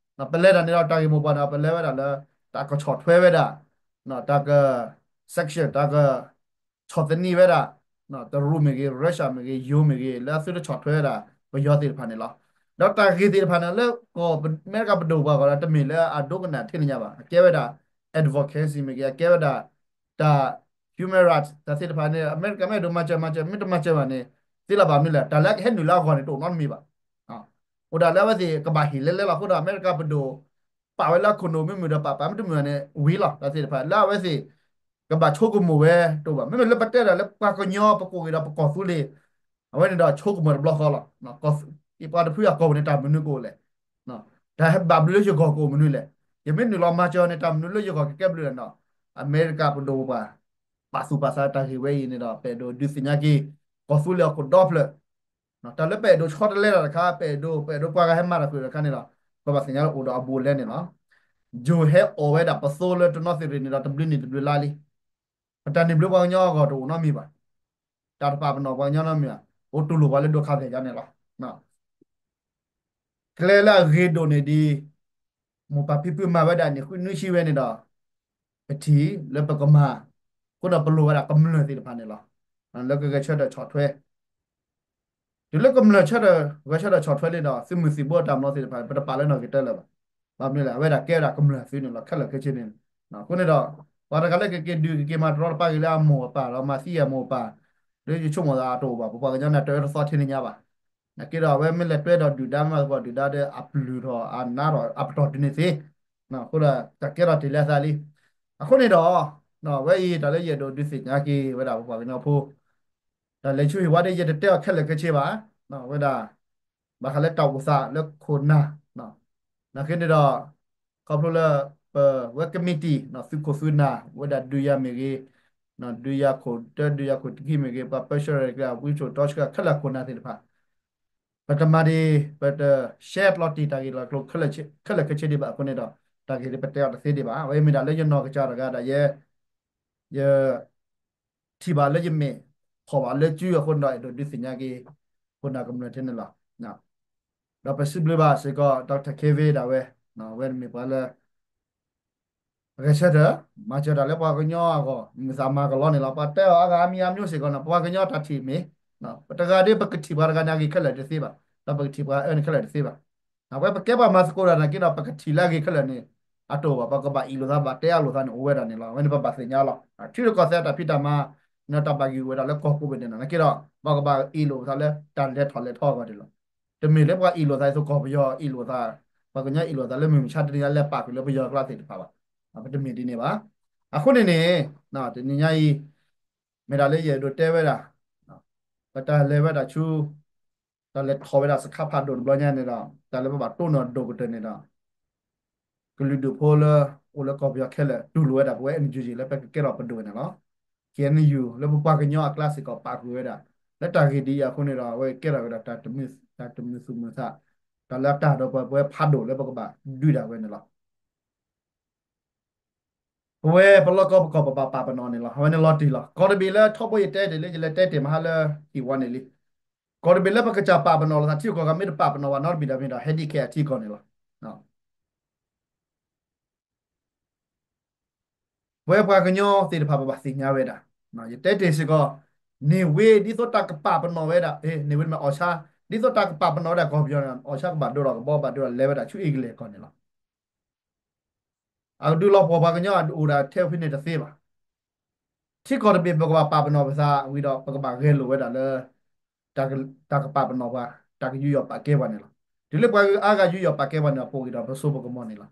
ပလဲၤတၢ်န့ၣ်ဒီးတၢ်ဂ့ၢ်မိၢ်ပှၢ်န့ၣ် ပလဲၤဝဲဒၣ်လၢ တၢ်ကဆီၣ်ထွဲဝဲဒၣ် တၢ်က sanction တၢ်က ဆီၣ်သနံးဝဲဒၣ် တရူးမ့ၢ်ဂ့ၤ, Russia မ့ၢ်ဂ့ၤ, ယိၤမ့ၢ်ဂ့ၤ လၢအသုတဆီၣ်ထွဲဝဲဒၣ် ပယီၤသ့ၣ်တဖၣ်န့ၣ်လီၤ. ဒီးတၢ်ဂ့ၢ်သ့ၣ်တဖၣ်န့ၣ် လၢကီၢ်အမဲရကၤပဒိၣ်ပှၢ်အဂီၢ်ဒီး တမ့ၢ်လၢအဒိကနၣ်ထဲန့ၣ်ညါဘၣ်. အကဲဝဲဒၣ် advocacy မ့ၢ်ဂ့ၤ, အကဲဝဲဒၣ် တၢ် human rights တၢ်သ့ၣ်တဖၣ်န့ၣ် အမဲရကၤမ့ၢ်အဲၣ်ဒိးမၤစၢၤမၤစၢၤ, မ့ၢ်တမၤစၢၤဘၣ်န့ၣ် သ့လီၤဘၣ်မနုၤလဲၣ်. တၢ်လၢအကဟဲနုာ်လၢအဂီၢ်န့ၣ် တအိၣ်နီတမံၤဘၣ်. အိၣ်ဒၣ်လၢအဝဲသ့ၣ်ကဘၣ်ဟ့ၣ်လဲလဲလီၤ. အဃိဒီး အမဲရကၤပဒိၣ် ပာ်ဝဲလၢခိၣ်နူာ်မ့ၢ်မုာ်ဒီး ပာ်ပာ်မ့ၢ်တမုာ်ဘၣ်န့ၣ် ဝံၤလီၤ. တၢ်သ့ၣ်တဖၣ် လၢအဝဲသ့ၣ် ကဘၣ်ဆိကမိၣ်ဝဲတအိၣ်ဘၣ်. မ့မ့ၢ်လၢပတဲဒၣ်လၢပှၤကညီပကအိၣ်ဂ့ၤဒီးပကီၢ်သူလ့ၤ အဝဲန့ၣ်ဒီးဆိကမိၣ်တဘျီဃီလီၤ. ပှၤတဖုအကီၢ်ပူၤန့ၣ် တၢ်မနုၤကအိၣ်လဲၣ်. တၢ်ဟဲဘၣ်ဘျုးလၢယဂီၢ်ကအိၣ်မနုၤလဲၣ်. ယမ့ၢ်နုာ်လီၤမၤစၢၤန့ၣ် တၢ်မနုၤလၢယဂီၢ်ကကဲဘျုးလဲၣ်န့ၣ်. အမဲရကၤပဒိၣ်ပပှၢ် ပာ်သူၣ်ပာ်သးတၢ်ဂ့ၢ်ဝဲအံၤန့ၣ်ဒီး ပအဲၣ်ဒိးဒုးသ့ၣ်ညါက့ၤ ကီၢ်သူလ့ၤအခိၣ်ဒီဖျၢၣ် တၢ်လၢပအဲၣ်ဒိးဆီတလဲတၢ်တခါ, ပအဲၣ်ဒိး ပအဲၣ်ဒိးပှၤဂၤဟဲမၤတၢ်ဃုာ်တခါန့ၣ်ဒီး ပဘၣ်သ့ၣ်ညါလၢအိၣ်ဒီးအဘူးအလဲန့ၣ်လီၤ. ယိၤဟဲအီၣ်ဝဲဒၣ်ပသိလၢတနီသရံၣ်န့ၣ်ဒီး တဘျုးနံၣ်တဘျုးလါလံ. ပတၢ်န့ၢ်ဘျုးပှၤကညီအဂီၢ်တအိၣ်နီတမံၤဘၣ်. တၢ်တပာ်ပနီၣ်ပှၤကညီနီတမံၤဘၣ်. အိၣ်တူၢ်လိာ်ပှၤလၢဒိးခးသဲၣ်ယါန့ၣ်လီၤ. ကျဲလၢအဂ့ၤဒိၣ်န့ၢ်ဒံး မိၢ်ပၢ်ဖံဖုမၤဝဲဒၣ်န့ၣ် ဃုနွံဆံဝဲန့ၣ်ဒီး ပထံၣ်လၢပကမၤ အဃိဒီးပလိၣ်ဝဲဒၣ်ကမျၢၢ်သ့ၣ်တဖၣ်န့ၣ်လီၤ. လၢကဂဲၤဆၢထၢၣ်ဆီၣ်ထွဲ တုၤလၢကမျၢၢ်ဆၢထၢၣ် ဂဲၤဆၢထၢၣ်ဆီၣ်ထွဲလံဒီး သုးမုၢ်သံၣ်ဘိအတၢ်မၤသ့ၣ်တဖၣ် ပတပာ်လၢနီၢ်ဂ့ၤတၢလၢၤဘၣ်. ဘၣ်မနုၤလဲၣ် အဝဲဒၣ်ကဲဝဲဒၣ်ကမျၢၢ်သုးန့ၣ်လီၤ ခဲလၢာ်ခဲဆ့န့ၣ်. အဃိန့ၣ်ဒီး ပှၤတဂၤလၢကက့ၤဒုးကက့ၤမၤတရီတပါက့ၤလၢအမိၢ်အပၢ်ဒီးမၤသံအမိၢ်အပၢ် လၢယဆိကမိၣ်သးတအိၣ်ဘၣ် ပပှၤကညီန့ၣ်တအၢတသီထဲန့ၣ်ညါဘၣ်. နာ်က့ဒီး အဝဲမ့ၢ်လဲၤတွဲဒီးဒုၣ်ဒါမၤသကိးဒုၣ်ဒါဒီး အပျုၢ်ထီၣ်အနါထီၣ်အပတီၢ်တုၤန့ၣ်သ့ အဃိဒီး တၢ်ကဲထီၣ်တ့ၢ်လၢအသးလံ. အဃိန့ၣ်ဒီး ဝဲအံၤတၢ်လၢယအဲၣ်ဒိးဒုးသ့ၣ်ညါက့ၤဝဲဒၣ်ပပှၤကညီဖိ တၢ်လဲၤဆူဟံၣ်ဝါဒီး ယတတဲအီၤခဲလၢာ်ခဲဆ့ဘၣ်. ဝဲဒၣ် ဘၣ်ဃးလၢတၢ်အိၣ်သးလၢခိၣ်နၢ် နာ်က့န့ၣ်ဒီး ခီဖျိလၢ ပဝဲကမံးတံာ် သုးခိၣ်သုးနၢ် ဝဲဒၣ်ဒုးယၤမ့ၢ်ဂ့ၤ ဒုးယၤခိၣ်တၢ ဒုးယၤခိၣ်တခံမ့ၢ်ဂ့ၤ ပှၤပၢဆှၢက့ၤ ဝံထိၣ်တီဆှၢ ခဲလၢာ်ခိၣ်နၢ်သ့ၣ်တဖၣ် ပတမၤဒံး ပတရှဲပျီတ့ၢ်တၢ်ဂ့ၢ်လီၤကျိၤ ခဲလၢာ်ခဲဆ့ဒံးဘၣ်အဃိန့ၣ်ဒီး တၢ်ဂ့ၢ်ဒ်ပတဲအီၤတသ့ဒံးဘၣ်. အဝဲမ့ၢ်ဒၣ်လၢယနီၢ်ကစၢ်တဂၤဒီး ယ ယ ထံၣ်ဘၣ်လၢယမဲာ် ဖီၣ်ဘၣ်လၢစုအဃိန့ၣ်ဒီး အဲၣ်ဒိးဒုးသ့ၣ်ညါက့ၤ ခိၣ်နၢ်ကမျၢၢ်ထဲန့ၣ်လီၤ. ဒီးပစံးဘျုးဘၣ်စ့ၢ်ကီး Doctor Kevin ဒၣ်ဝဲ ဝဲမ့ၢ်ပှၤလၢ ဂဲၤဆၢထၢၣ် မၤစၢၤတၢ်လၢပှၤကညီအဂီၢ် မုၢ်သးမၤကလီန့ၣ်လီၤ. ပှၤတဲအီၤအါဂၤအါမံၤအါမံၤစ့ၢ်ကီးန့ၣ် ပှၤကညီတၢ်ထံၣ်မ့ၢ် ပတဂၤဒ်ပကထံၣ်ပှၤတဂၤန့ၣ် အဂ့ၤခဲလၢာ်တသ့ဘၣ်, ဒီးပကထံၣ်ပှၤအၢန့ၣ်ခဲလၢာ်တသ့ဘၣ်. အဝဲပကဲပှၤမၤသကိးတၢ်နာ်က့ဒီး ပကထံၣ်လၢအဂ့ၤခဲလၢာ်န့ၣ် အတအိၣ်ဘၣ်, ပကဘၣ်အ့ၣ်လိာ်သး ဘၣ်တဲအလိာ်သးန့ၣ် အိၣ်ဝဲဒၣ်န့ၣ်လီၤ. အဝဲန့ၣ်ပဘၣ်သ့ၣ်ညါလီၤ. ထံရူၢ်ကီၢ်သဲးတၢ်ဖံးတၢ်မၤ န့ၣ်တၢ်ဘၣ်ဂံၢ်ဝဲဒၣ်လၢကီၢ်ကိးဘ့ၣ်န့ၣ်လီၤ. နာ်က့ဒီး ပကဘၣ်အ့ၣ်လိာ်ပသးလၢတၢ်လဲၤထီၣ်လဲၤထီအဂီၢ်န့ၣ်လီၤ. တမ့ၢ်လၢပှၤအ့ၣ်လိာ်သးအသိး ကီၢ်ပယီၤအ့ၣ်လိာ်သး, ပှၤကညီအ့ၣ်လိာ်သးလၢမုၢ်မဆါတနံၤညါလဲၤပာ်ကွံာ်လၢပယီၤအကျါသ့ၣ်တဖၣ်ဘၣ်. ပတမ့ၢ်ဒ်န့ၣ်ဘၣ်. အဃိန့ၣ်န့ၣ် တနံၤညါအံၤ မ့ၢ်ဒၣ်လၢယအဲၣ်ဒိးတဲဝဲဒၣ် ပတၢ်လဲၤဝဲဒၣ်ဆူ တၢ်လဲၤထီၣ်ဝဲဒၣ်စခါဖးဒိၣ်တဘျီညါန့ၣ်ဒီး တၢ်လၢပဘၣ်တိၢ်နီၣ်ဒိၣ်ကတၢၢ်န့ၣ်ဒီး ကလုာ်ဒူၣ်ဖိလၢအိၣ်လၢကီၢ်ပယီၤခဲလၢာ် တူၢ်လိာ်ဝဲဒၣ်ပဝဲ NUG လၢပကကဲထီၣ်ပဒိၣ်န့ၣ်လီၤ. KNU လၢပပှၤကညီအကျါစ့ၢ်ကီးပာ်ဃုာ်ဝဲဒၣ် လၢတၢ်ဂ့ၢ်ဒ်အံၤအဃိန့ၣ်ဒီး အဝဲကဲထီၣ်ဝဲဒၣ်တၢ်တမုာ်သူၣ်မုာ်သး တၢ်လၢအတၢ်ဒီးပှၤပဝဲဖးဒိၣ်လၢပကဘၣ်ဒုးဒၣ်ဝဲန့ၣ်လီၤ. ပဝဲပလီၢ်ကီၢ်ပကီၢ်ပဘၣ်ပာ်ပနီၣ်န့ၣ်လီၤ. အဝဲန့ၣ်လီၤတံၢ်လီၤ. ကီၢ်တဘ့ၣ်လၢထီဘိယတဲတ့ၢ်လံ ယလဲၤတဲတ့ၢ်မဟါလၢဟံၣ်ဝါန့ၣ်လံ. ကီၢ်တဘ့ၣ်လၢပကစၢ်ပာ်ပနီၣ်လိာ်သးထံကီၢ်ဂၤ မ့ၢ်တပာ်ပနီၣ်ဘၣ်နီတဘ့ၣ်ဒီးမ့ၢ်ဒီး ဟဲဒ်ခဲအထံကီၢ်န့ၣ်လီၤ. ပဝဲပှၤကညီသ့ၣ်တဖၣ်ပဘၣ်သ့ၣ်ညါဝဲဒၣ်, ယတဲတ့ၢ်စ့ၢ်ကီး, န့ၣ်ဝ့ၢ်ဒ်သိးတၢ်ကပာ်ပနီၣ်ဝဲဒၣ်, န့ၣ်ဝ့ၢ်မ့ၢ်အီၣ်ဆါ, ဒ်သိးတၢ်ကပာ်ပနီၣ်ဝဲဒၣ်ကီၢ်ပယီၤန့ၣ် အီၣ်ဆါကဘၣ်ဒိဒီးကဘီဘၣ်ဒိဒီးလဲၤဝဲဒၣ်ဆူအ့ကလံးကီၢ်န့ၣ်လီၤ. အကဒုးလီၤပှီၢ်ပှၤကညီအအိၣ်ဒၣ်ထဲဖဲန့ၣ်တသ့ဘၣ်. ထံကီၢ်တဘ့ၣ်ပကဘၣ်ပာ်ပနီၣ်ပသးဝံၤဒီး ပကဘၣ်ဂဲၤလိာ်ဝဲဒၣ်လၢ တၢ်ကပာ်ပနီၣ်ပှၤ, တၢ်ကယူးယီၣ်ပာ်ကဲပှၤန့ၣ်လီၤ. တုၤလၢပှၤဂုၤအါဂၤယူးယီၣ်ပာ်ကဲပှၤန့ၣ်ဒီး ပအိၣ်က့ၤဒီးပစိပကမီၤန့ၣ်လီၤ.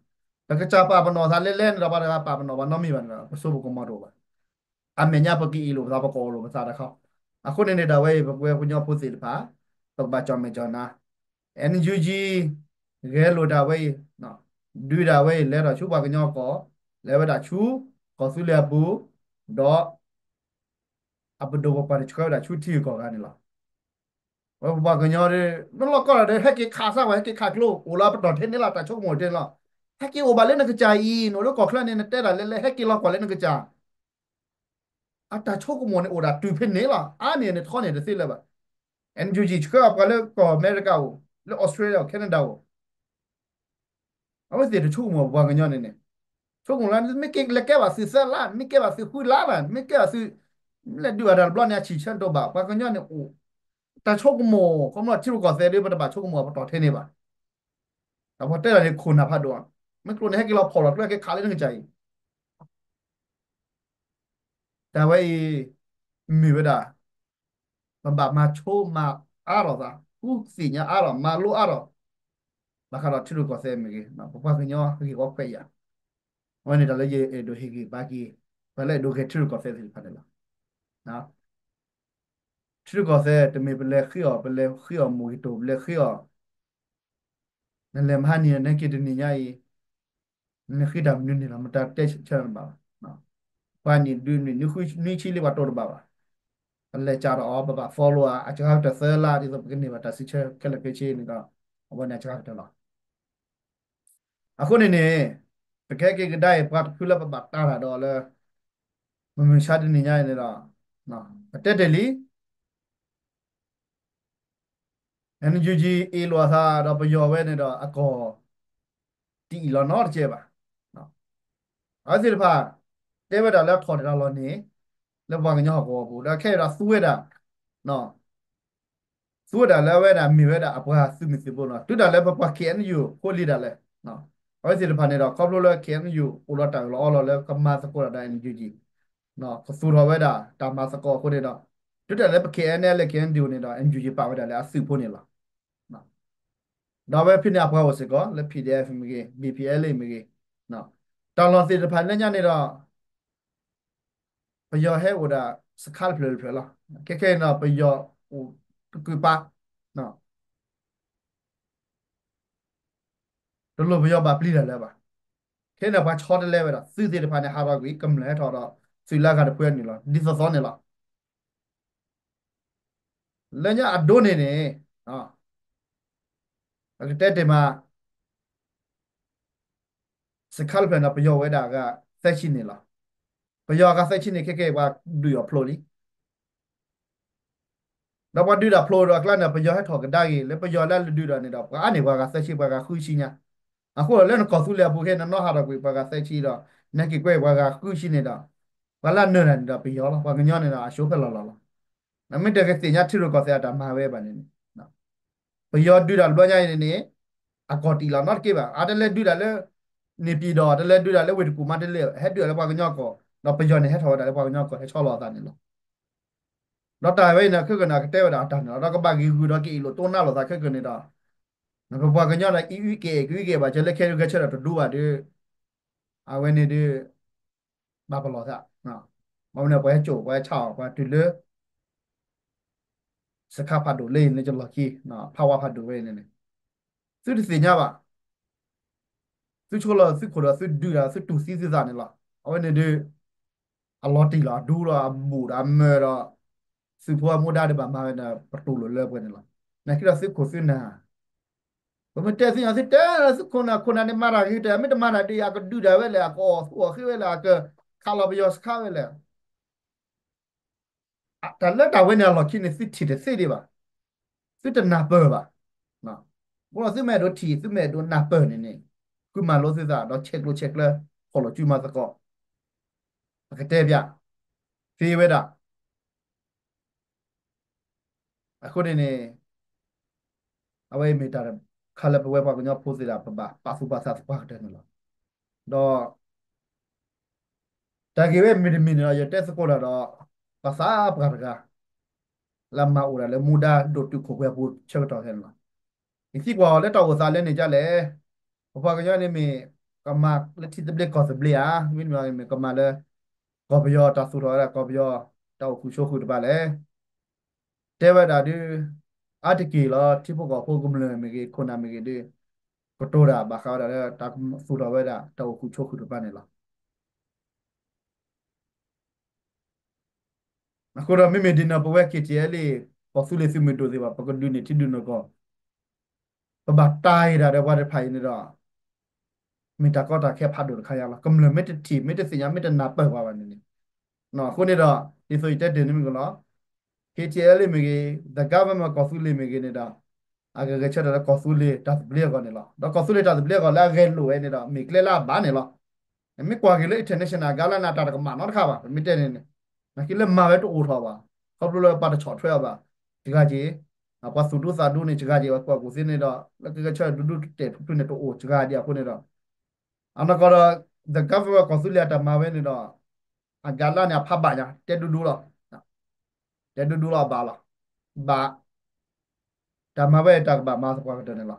ပကစၢ်ပာ်ပနီၣ်သးလဲလဲန့ၣ်ဒီး ပှၤတဂၤပာ်ပနီၣ်ပှၤနီတမံၤဘၣ်န့ၣ်ဒီး ပစိပကမီၤတအိၣ်ဘၣ်. အမဲာ်ညါပကအ့ၣ်လိာ်ပသး ပကအီၣ်လိာ်ပသးတခီ. အဃိန့ၣ်န့ၣ်ဒၣ်ဝဲအံၤ ပဝဲပှၤကညီဖိသ့ၣ်တဖၣ် ပကဘၣ်ကၠီၣ်မဲာ်ကၠီၣ်နါ NUG ဂဲၤလိာ်ဒၣ်ဝဲအံၤ, ဒုးဒၣ်ဝဲအံၤ လဲၤဒီးဆူပှၤကညီကီၢ်, လဲၤဝဲဒၣ်ဆူ ကီၢ်သူလ့ၤအပူၤ, ဒီး အပဒိၣ်ပပှၢ်န့ၣ်ဆှၢဝဲဒၣ်ဆူထံဂုၤကီၢ်ဂၤန့ၣ်လီၤ. ပပှၤကညီဒီး နလီၢ်ကီၢ်ဒီး ဟဲက့ၤခးစၢ်ဝဲ ဟဲက့ၤခးကျိ အိၣ်လၢပတီၢ်ထဲန့ၣ်လီၤ တၢ်ဆိကမိၣ်ထဲန့ၣ်လီၤ. ဟဲက့ၤအိၣ်ဘၣ်လၢနကစၢ်အံၤ နအိၣ်လၢကီၢ်ချၢန့ၣ် နတဲဒၣ်လဲလဲ ဟဲက့ၤလီၤကွၢ်လၢနကစၢ် အတၢ်ဆိကမိၣ်န့ၣ်အိၣ်ဒၣ်တုၤဖဲန့ၣ်လီၤ. အါန့ၢ်န့ၣ်ထီန့ၢ်တသ့လၢၤဘၣ်. NUG ဆှၢအပှၤလၢကီၢ်အမဲရကၤအိၣ်, လၢအီစထြ့လယါအိၣ်, ခဲနဒၤအိၣ်, အဝဲသ့ၣ်တဆိကမိၣ်ပှၤကညီန့ၣ်န့ၣ်, ဆိကမိၣ်လၢ မ့ၢ်က့ၤလဲၤကဲဘၣ်သုးသၢလါ, မ့ၢ်ကဲဘၣ်သုးဃုလါလီၤ, မ့ၢ်ကဲဘၣ်သုး, လဲၤဒုးဘၣ်တၢ်တဘျီန့ၣ် အဆံၣ်ဆၢတအိၣ်ဘၣ်. ပှၤကညီန့ၣ်အိၣ်, တၢ်ဆိကမိၣ် ခီဖျိထံရူၢ်ကီၢ်သဲးဒီး ပတဘၣ်ဆိကမိၣ်ပတီၢ်ထဲန့ၣ်ဘၣ်. ဒီးပှၤတဲဒၣ်န့ၣ်ခိၣ်နၢ်ဖးဒိၣ်, မ့ၢ်ကျိၤန့ၣ် ဟဲက့ၤလီၤဖီၣ်လီၤကျဲ ဟဲက့ၤခးလၢနကစၢ်အံၤ တၢ်ဝဲအံၤ မ့ၢ်ဝဲဒၣ် ပဘၣ်မၤဆိမၤအါထီၣ်သး, ဃုသ့ၣ်ညါအါထီၣ်, မၤလိအါထီၣ်, ဘၣ်ဃးဒီးထံရူၢ်ကီၢ်သဲးမ့ၢ်ဂ့ၤ, ပပှၤကညီဂ့ၢ်ဝီခွဲးယာ်, အဝဲန့ၣ်တၢ်လၢယအဲၣ်ဒိးဟ့ၣ်ဂံၢ်ဘါက့ၤ ပှၤလၢအဲၣ်ဒိးဂဲၤထံရူၢ်ကီၢ်သဲးသ့ၣ်တဖၣ်န့ၣ်လီၤ. ထံရူၢ်ကီၢ်သဲး တမ့ၢ်ပလဲၤဃ့အီၤ, ပလဲၤဃ့အီၤမိၢ်ဂ့ၤတိၢ်, ပလဲၤဃ့အီၤ နလဲၤမဟါနံၤ နဟဲက့ၤတနံၤညါအံၤ, နဃ့တၢ်မနုၤန့ၣ်လီၤ, မတၤတဲဆၢနဘၣ်ဘၣ်. ပှၤနံၣ်ဒုးနံၣ် နွံဆံလံ ပှၤတိၢ်တဘၣ်ဘၣ်. ပလဲၤကးဒီးအီၤ ပဘၣ် follow အစှၤကတၢၢ်သၢလါ ဒ်သိးပကန့ၢ်ဘၣ်တၢ်စံးဆၢခဲလၢာ်ခဲဆ့န့ၣ်ဒီး အဝဲန့ၣ်အစှၤကတၢၢ်လီၤ. အဃိန့ၣ်န့ၣ် ပကဟဲက့ၤကဒါအံၤ ပှၤတဖုလၢပဘၣ်တၢ်တၢ်ဒီးလၢ မုၢ်မဆါတနံၤညါအံၤန့ၣ်ဒီး ပတဲတ့ၢ်လံ NUG အ့ၣ်လိာ်အသးဒီးပယီၤဝဲန့ၣ်ဒီး အကီၢ်တအံၣ်လီၤနီတကဲဘၣ်. အဝဲသ့ၣ်တဖၣ် တဲဝဲဒၣ်လၢအထီၣ်တၢ်လီၢ်န့ၣ် လၢပှၤကညီဟီၣ်ကဝီၤပူၤ ဒီးခဲအံၤဒီးသူဝဲဒၣ် သူဝဲဒၣ်လၢအဝဲဒၣ်မ့ၢ်ဝဲဒၣ်အပှၤသုးမုၢ်သံၣ်ဘိနီၤ, တုၤဒၣ်လၢပပှၤ KNU ဖိလံၤဒၣ်လဲာ်, အဝဲသ့ၣ်တဖၣ်န့ၣ်ဒီး ခီဖျိလၢ KNU အိၣ်ဒီးတၢ်အၢၣ်လီၤအီလီၤလၢကမၤသကိးတၢ်ဒီး NUG ကသူၣ်ထီၣ်ဝဲဒၣ်တၢ်မၤသကိးအဃိန့ၣ်ဒီး တုၤဒၣ်လၢပ KNLA KNDO န့ၣ်ဒီး NUG ပာ်ဝဲဒၣ်လၢအသုးဖိန့ၣ်လီၤ. ဒီးအဝဲဖဲန့ၣ်အပှၤအိၣ်စ့ၢ်ကီး လၢ PDF မ့ၢ်ဂ့ၤ BPLA မ့ၢ်ဂ့ၤ, တၢ်လီၢ်သ့ၣ်တဖၣ်လၢညါန့ၣ်ဒီး ပယီၤဟဲအိၣ်ဒၣ်စခါတဖျၢၣ်တဖျၢၣ်လီၤ. ခဲခဲအံၤန့ၣ် ပယီၤအိၣ်တကုာ်ပၤ, တလိၣ်ပယီၤဘၣ်ပျံၤတၢ်လၢၤဘၣ်. ခဲအံၤန့ၣ် ပှၤဆီတလဲဝဲဒၣ် သုးသ့ၣ်တဖၣ်န့ၣ် ဟးထီၣ်ကွံာ် ကမျၢၢ်ဟဲထီၣ်ဒီး သုးလၢအဂၤတဖုအနုာ်လီၤ. ဒ်သိးသိးန့ၣ်လီၤ. လၢညါအဒိန့ၣ်န့ၣ် ပကတဲတ့ၢ်မး စခါတဖျၢၣ်န့ၣ် ပယီၤအိၣ်ဝဲဒၣ်အဂၤသၢဆံန့ၣ်လီၤ. ပယီၤအဂၤသၢဆံန့ၣ် ခဲခဲအံၤပှၤဒုးအီၤဖျိလံ. ဒီးပှၤဒုးတၢ်ဖျိဒီးအကျါန့ၣ် ပယီၤဟဲထီၣ်ကဒါက့ၤ လၢပယီၤလၢအလဲၤဒုးဒီးန့ၣ်ဒီး ပှၤအါန့ၢ်ပှၤဂၤသၢဆံ ပှၤဂၤဃုဆံညါ. အဃိဒီးလၢနကီၢ်သူလ့ၤအပူၤခဲအံၤ နနီၢ်ဟးထီၣ်ကွံာ်ပှၤဂၤသၢဆံဒီး နက့ၤကွဲပှၤဂၤဃုဆံန့ၣ်ဒီး ပှၤလၢအနၢၤတၢ်န့ၣ်ဒီးပယီၤလီၤ. ပှၤကညီန့ၣ်ဒီးအၡိဖဲလီၤလီၤလီၤ. နမ့ၢ်တကသ့ၣ်ညါထံရူၢ်ကီၢ်သဲးအတၢ်မၤဝဲဘၣ်န့ၣ်န့ၣ် ပယီၤဒုးတၢ်တဘျီညါအံၤန့ၣ်န့ၣ် အကီၢ်တအံၣ်လီၤနီတကဲဘၣ်. အတလဲၤဒုးတၢ်လၢ န့ၣ်ပံၤဒီး တလဲၤဒုးတၢ်လၢဝ့ၢ်တကူၣ်မးတလဲၤ ဟဲဒုးတၢ်လၢပှၤကညီကီၢ် ဒီးပယီၤန့ၣ်ဟဲထီၣ်ဝဲဒၣ်လၢပှၤကညီကီၢ် ဟဲဆီလီၤအသးန့ၣ်လီၤ. ဒီးတၢ်ဝဲအံၤန့ၣ် ခဲကနံၣ်အကတဲဝဲဒၣ်အတၢ်န့ၣ်လီၤ. ဒီးကဘၣ်ဂ့ၤဂုာ်ဒီးကအ့ၣ်လိာ်တိၢ်နါလိာ်သးခဲကနံၣ်အံၤဒီး ပပှၤကညီဒီး အံၤအုကဲး ကအုကဲးဘၣ်စၢၤလၢခဲအံၤဂဲၤဆၢထၢၣ်တဒူဘၣ်ဒီး အဝဲန့ၣ်ဒီး ဘၣ်ပလီၢ်သး ဘၣ်မနုၤပှၤဟဲစိာ် ပှၤဟဲဆါအီၤ ပှၤတုၤလၢ စခါဖးဒိၣ်လၢအံၤလၢကလီၢ်ခံ ဖးဝါဖးဒိၣ်ဝဲအံၤန့ၣ်န့ၣ် သုတသ့ၣ်ညါဘၣ်. သုဆိလီၤသုးခိၣ်ဒီးသုဒုးဒီးသုတူၢ်သံသုသးန့ၣ်လီၤ. အဝဲန့ၣ်ဒီး အလီၤတံၢ်လီၤ အဒူလီၤ အဘူးဒီးအမၢၢ်ဒီး သုးဖိအမူဒါဒီးဘၣ်မၤဝဲန့ၣ် ပတူၢ်လိာ်လၢပှဲၤန့ၣ်လီၤ. နာ်က့ဒီးသုးခိၣ်သုးနၢ် ပမ့ၢ်တဲသ့ၣ်ညါသုတဲလၢ သုးခိၣ်နၢ်ခိၣ်နၢ်န့ၣ်မၤတၢ်ဂ့ၤတဲ မ့ၢ်တမၤတၢ်ဒ်အံၤ အကဒုးတၢ်ဝဲလဲၣ် အကအီၣ်သူအီၣ်ဃ့ဝဲလဲၣ် အကခးလီၤပယီၤစခါဝဲလဲၣ် တၢ်လၢတၢ်ဝဲန့ၣ်အလီၢ်ခံန့ၣ် သုထံၣ်တသ့ဒံးဘၣ်. သုတနၢ်ပၢၢ်ဘၣ်. ဘၣ်ဒီးသုမ့ၢ်အဲၣ်ဒိးထံၣ် သုမ့ၢ်အဲၣ်ဒိးနၢ်ပၢၢ်န့ၣ်န့ၣ် ဃုမၤလိသုသးဒီးဆဲးကျိးဆဲးကျၢ ဖီၣ်လိာ်စုမၤသကိး အကတဲပျး သ့ဝဲဒၣ် အဃိန့ၣ်န့ၣ် အဝဲအံၤမ့ၢ်တၢ်တခါလၢပဝဲပှၤကညီဖိသ့ၣ်တဖၣ် ပဘၣ်ပာ်သူၣ်ပာ်သးသပှၢ်ကတၢၢ်န့ၣ်လီၤ. ဒီး တၢ်ဂ့ၢ်ဝဲမ့ၢ်တမံၤန့ၣ်ဒီး ယတဲသကိးတၢ်ဒီး ပှၤသးပှၢ်တဂၤ လၢမၤအိၣ်ဒၣ်လၢမူဒါဒိၣ်တုာ်ခိၣ်ပှဲၤအပူၤဆၢကတီၢ်ခဲန့ၣ်လီၤ. ယသံကွၢ်အီၤလၢတၢ်အိၣ်သးလၢန့ၣ်ဒ်လဲၣ်, ပပှၤကညီန့ၣ်မ့ၢ် ကမၤလၢထံသဘျ့ကီၢ်သဘျ့ဧါ, မ့တမ့ၢ်မ့ၢ်ကမၤလၢ ကီၢ်ပယီၤတၢ်သူၣ်ထီၣ်ဝဲဒၣ် ကီၢ်ပယီၤတၢ်အိၣ်ဃုာ်ဆိးဃုာ်တဖၣ်လဲၣ် တဲဝဲဒၣ်ဒုး အါတက့ၢ်လီၤ ထံဖိကီၢ်ဖိကမျၢၢ်မ့ၢ်ဂ့ၤ ခိၣ်နၢ်မ့ၢ်ဂ့ၤဒုး ကတိၤတၢ်ဘၣ်ဃးဝဲဒၣ်လၢတၢ်သူၣ်ထီၣ်ဝဲဒၣ် တၢ်အိၣ်ဃုာ်ဆိးဃုာ်တဖၣ်န့ၣ်လီၤ. အဃိဒီးမ့မ့ၢ်ဒ်န့ၣ် ပဝဲ KTLA ကီၢ်သူလ့ၤသုးမုၢ်ဒိၣ်သ့ၣ်တဖၣ် ပကဒုးန့ၢ်ထံဒုးန့ၢ်ကီၢ် ပဘၣ်တၢ်အံၤဒၣ်ဒီးပှၤတဖၣ်အံၤန့ၣ်ဒီး မ့ၢ်တၢ်ကီတၢ်ခဲဖးဒိၣ်တခါညါလီၤ. ကမျၢၢ်မ့ၢ်တထံၣ် မ့ၢ်တသ့ၣ်ညါ မ့ၢ်တနၢ်ပၢၢ်ပှၤဘၣ်န့ၣ်န့ၣ် အဃိန့ၣ်ဒီး ဒ်သိးယတဲတ့ၢ်န့ၣ်မ့ၢ်ကလီၤ KTLA မ့ၢ်ဂ့ၤ the government ကီၢ်သူလ့ၤမ့ၢ်ဂ့ၤန့ၣ်ဒီး အကဂဲၤဆၢထၢၣ်လၢကီၢ်သူလ့ၤတၢ်သဘျ့အဂီၢ်န့ၣ်လီၤ. ဒီးကီၢ်သူလ့ၤတၢ်သဘျ့အဂီၢ်လၢအဂဲၤလိာ်ဝဲန့ၣ်ဒီး မ့ၢ်ကျဲလၢအဘၣ်န့ၣ်လီၤ. မ့ၢ်ကွၢ်က့ၤလၢ international အကါလၢန့ၣ် တၢ်တကမၣ်နီတခါဘၣ် ပမ့ၢ်တဲန့ၣ်န့ၣ် နာ်က့လၢမၤဝဲတအိၣ်ထီၣ်ဘၣ် ခီဖျိလၢပှၤတဆီၣ်ထွဲအီၤဘၣ် စှၤက့ၤ ပှၤသူၣ်ဒူသးဒူန့ၣ် စှၤက့ၤ ပှၤကွၢ်ကူၣ်သ့န့ၣ်ဒီး လၢကဂဲၤဆၢထၢၣ်ဒူဒူတဲာ်ဖျုးဖျုးန့ၣ် တအိၣ်စှၤဒံးအဃိန့ၣ်ဒီး အနီၢ်ကီၢ်ဒီး the government ကီၢ်သူလ့ၤအတၢ်မၤဝဲန့ၣ်ဒီး အကါလၢန့ၣ်အဖးဘၣ်ညါ တဲဒူဒူလီၤ. တဲဒူဒူလီၤအဘၣ်လီၤ. ဘၣ် တၢ်မၤဝဲတၢ်ကဘၣ်မၤသပှၢ်ကတၢၢ်န့ၣ်လီၤ.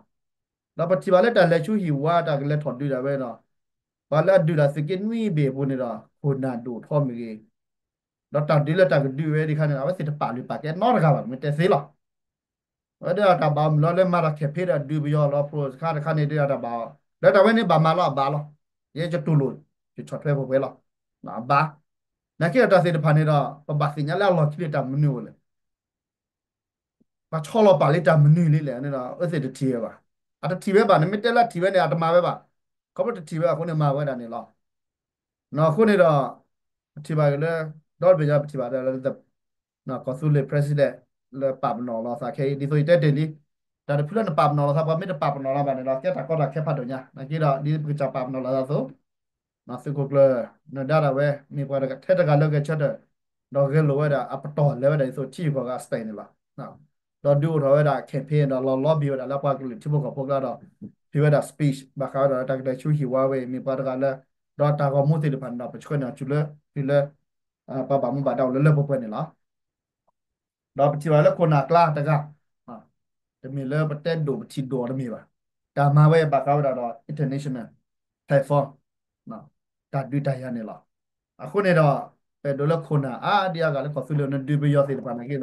ဒီးပထံၣ်ဘၣ်လၢတၢ်လဲၤဆူဟံၣ်ဝါတၢ်ကလဲၤထီၣ်ဒုးဒၣ်ဝဲဒီး ပှၤလၢအဒုးတၢ်သုးက့နွံဘ့ၣ်အပူၤန့ၣ်ဒီး ခိၣ်နၢ်ဒိၣ်ထီမ့ၢ်ဂ့ၤ ဒီးတၢ်ဒုးလၢတၢ်ကဒုးဝဲဒ်ခါန့ၣ် အဝဲသ့ၣ်တပာ်လုၢ်ပာ်ကဲနီတဂၤဘၣ် မ့ၢ်တဲသ့လီၤ. ဝဲဒၣ်တၢ်ဘၣ်အီၤမုၢ်လီၤလၢမၤတၢ် campaign ဒီးဒုးပယီၤလီၤ ဖျိတခါတခါန့ၣ်ဒုးတၢ်ဘၣ်အီၤ လၢတၢ်ဝဲန့ၣ်ဘၣ်မၤလီၤအဘၣ်လီၤ. ယဲယတူၢ်လိာ် ယဆီၣ်ထွဲပှဲၤပှဲၤလီၤ. အဘၣ် နာ်က့ဒီးတၢ်သ့ၣ်တဖၣ်န့ၣ်ဒီး ပဘၣ်သ့ၣ်ညါလၢအလီၢ်ခံလၢတၢ်မနုၤအိၣ်လဲၣ် ပှၤဆီလီၤပာ်လံတၢ်မနုၤလံလဲၣ်န့ၣ်ဒီး အဝဲသ့ၣ်တထံၣ်ဝဲဘၣ်. အတထံၣ်ဝဲဘၣ်န့ၣ် မ့ၢ်တဲလၢအထံၣ်ဝဲန့ၣ် အတမၤဝဲဘၣ်. ခီဖျိတထံၣ်ဝဲအဃိန့ၣ်မၤဝဲဒၣ်န့ၣ်လီၤ. အဃိန့ၣ်ဒီး ပထံၣ်ဘၣ်က့ၤလၢ ဒီတဘ့ၣ်ညါပထံၣ်ဘၣ်ဒီးလၢ ကီၢ်သူလ့ၤ president လၢပာ်ပနီၣ်လီၤသးခဲအံၤ ဒ်သိးယတဲတ့ၢ်လံ. တၢ်တဖုလၢနပာ်ပနီၣ်လီၤသး ပှၤမ့ၢ်တပာ်ပနီၣ်လီၤဘၣ်န့ၣ်ဒီး ကဲတၢ်ကီတၢ်ခဲဖးဒိၣ်ညါ နာ်က့ဒီး ဒ်ပကစၢ်ပာ်ပနီၣ်လီၤသးအသိး သုးခိၣ်ကျၢၢ် နဒါဒၣ်ဝဲ မ့ၢ်ပှၤထဲတဂၤလၢဂဲၤဆၢထၢၣ် ဒီးဂဲၤလိာ်ဝဲဒၣ် အပတီၢ်လဲၤဝဲဒၣ်ဒ်သိးထံဂုၤကီၢ်ဂၤအ state န့ၣ်လီၤ. ဒီးဒုးအိၣ်ထီၣ်ဝဲဒၣ် campaign ဒီးလီၤ lobby ဝဲဒၣ်လၢပှၤကလုာ်ထံဖိကီၢ်ဖိကျါဒီး ဖံးဝဲဒၣ် speech ဘၣ်ဃးဝဲဒၣ်လၢတၢ်ကလဲၤဆူဟံၣ်ဝါဝဲအံၤ မ့ၢ်ပှၤတဂၤလၢ ဒီးတၢ်ဂီၤမူသ့ၣ်တဖၣ်န့ၣ်ဒီး ပဆှၢန့ၢ်အီၤဆူလၢ တုၤလၢ ပှၤဘၣ်မူဘၣ်ဒါအိၣ်လၢလၢပှဲၤပှဲၤန့ၣ်လီၤ. ဒီးပထံၣ်ဘၣ်လၢခိၣ်နၢ်အကျါတဂၤ တမ့ၢ်လၢပတဲဒိၣ်ပထံၣ်ဒိၣ်အီၤတမ့ၢ်ဘၣ်. တၢ်မၤဝဲဘၣ်ဃးဝဲဒၣ်ဒီး international platform တၢ်ဒုးတၢ်ယၤန့ၣ်လီၤ. အဃိန့ၣ်ဒီး ပအဲၣ်ဒိးလၢခိၣ်နၢ်အါဒံအါဂၤလၢကီၢ်သူလ့ၤနဒုးပယီၤသ့ၣ်တဖၣ်နာ်က့ဒီး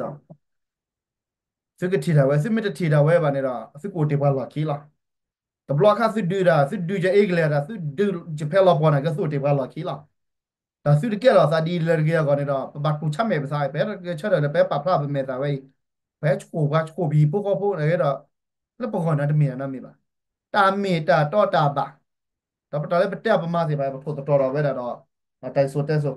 သုကထံၣ်တၢ်ဝဲ သုမ့ၢ်တထံၣ်တၢ်ဝဲဘၣ်န့ၣ်ဒီး သုကအိၣ်တ့ၢ်ပှၤလီၢ်ခံလီၤ. တဘျီခါသုဒုးတၢ် သုဒုးယအ့ကလဲၣ်တၢ် သုဒုးယဖဲလီၤပှီၢ်နာ်က့ သုအိၣ်တ့ၢ်ပှၤလီၢ်ခံလီၤ. တၢ်သုတကဲထီၣ်သးဒ်လဲၣ်တဂ့ၤအဂီၢ်န့ၣ်ဒီး ပဘၣ်တူၢ်ဆါမဲာ်ပသး ပဟဲကဆၢထၢၣ်လၢပဟဲပာ်ဖျါပမဲာ်သးဝဲအံၤ ပဟဲဆှိၣ်ပှၤဆှိၣ်ပဟံၣ်ဖိဃီဖိနာ်က့ဒီး လၢပဂီၢ်န့ၣ်တမ့ၢ်နီတမံၤဘၣ်. တၢ်မ့ၢ်တၢ်တီတၢ်ဘၣ် ဒီးပတၢ်လၢပတဲအီၤပမၤသ့ၣ်တဖၣ် ပထိၣ်သတြီၤဒီးဝဲဒၣ်ဒီး တၢ်စံၣ်စိၤတဲစိၤ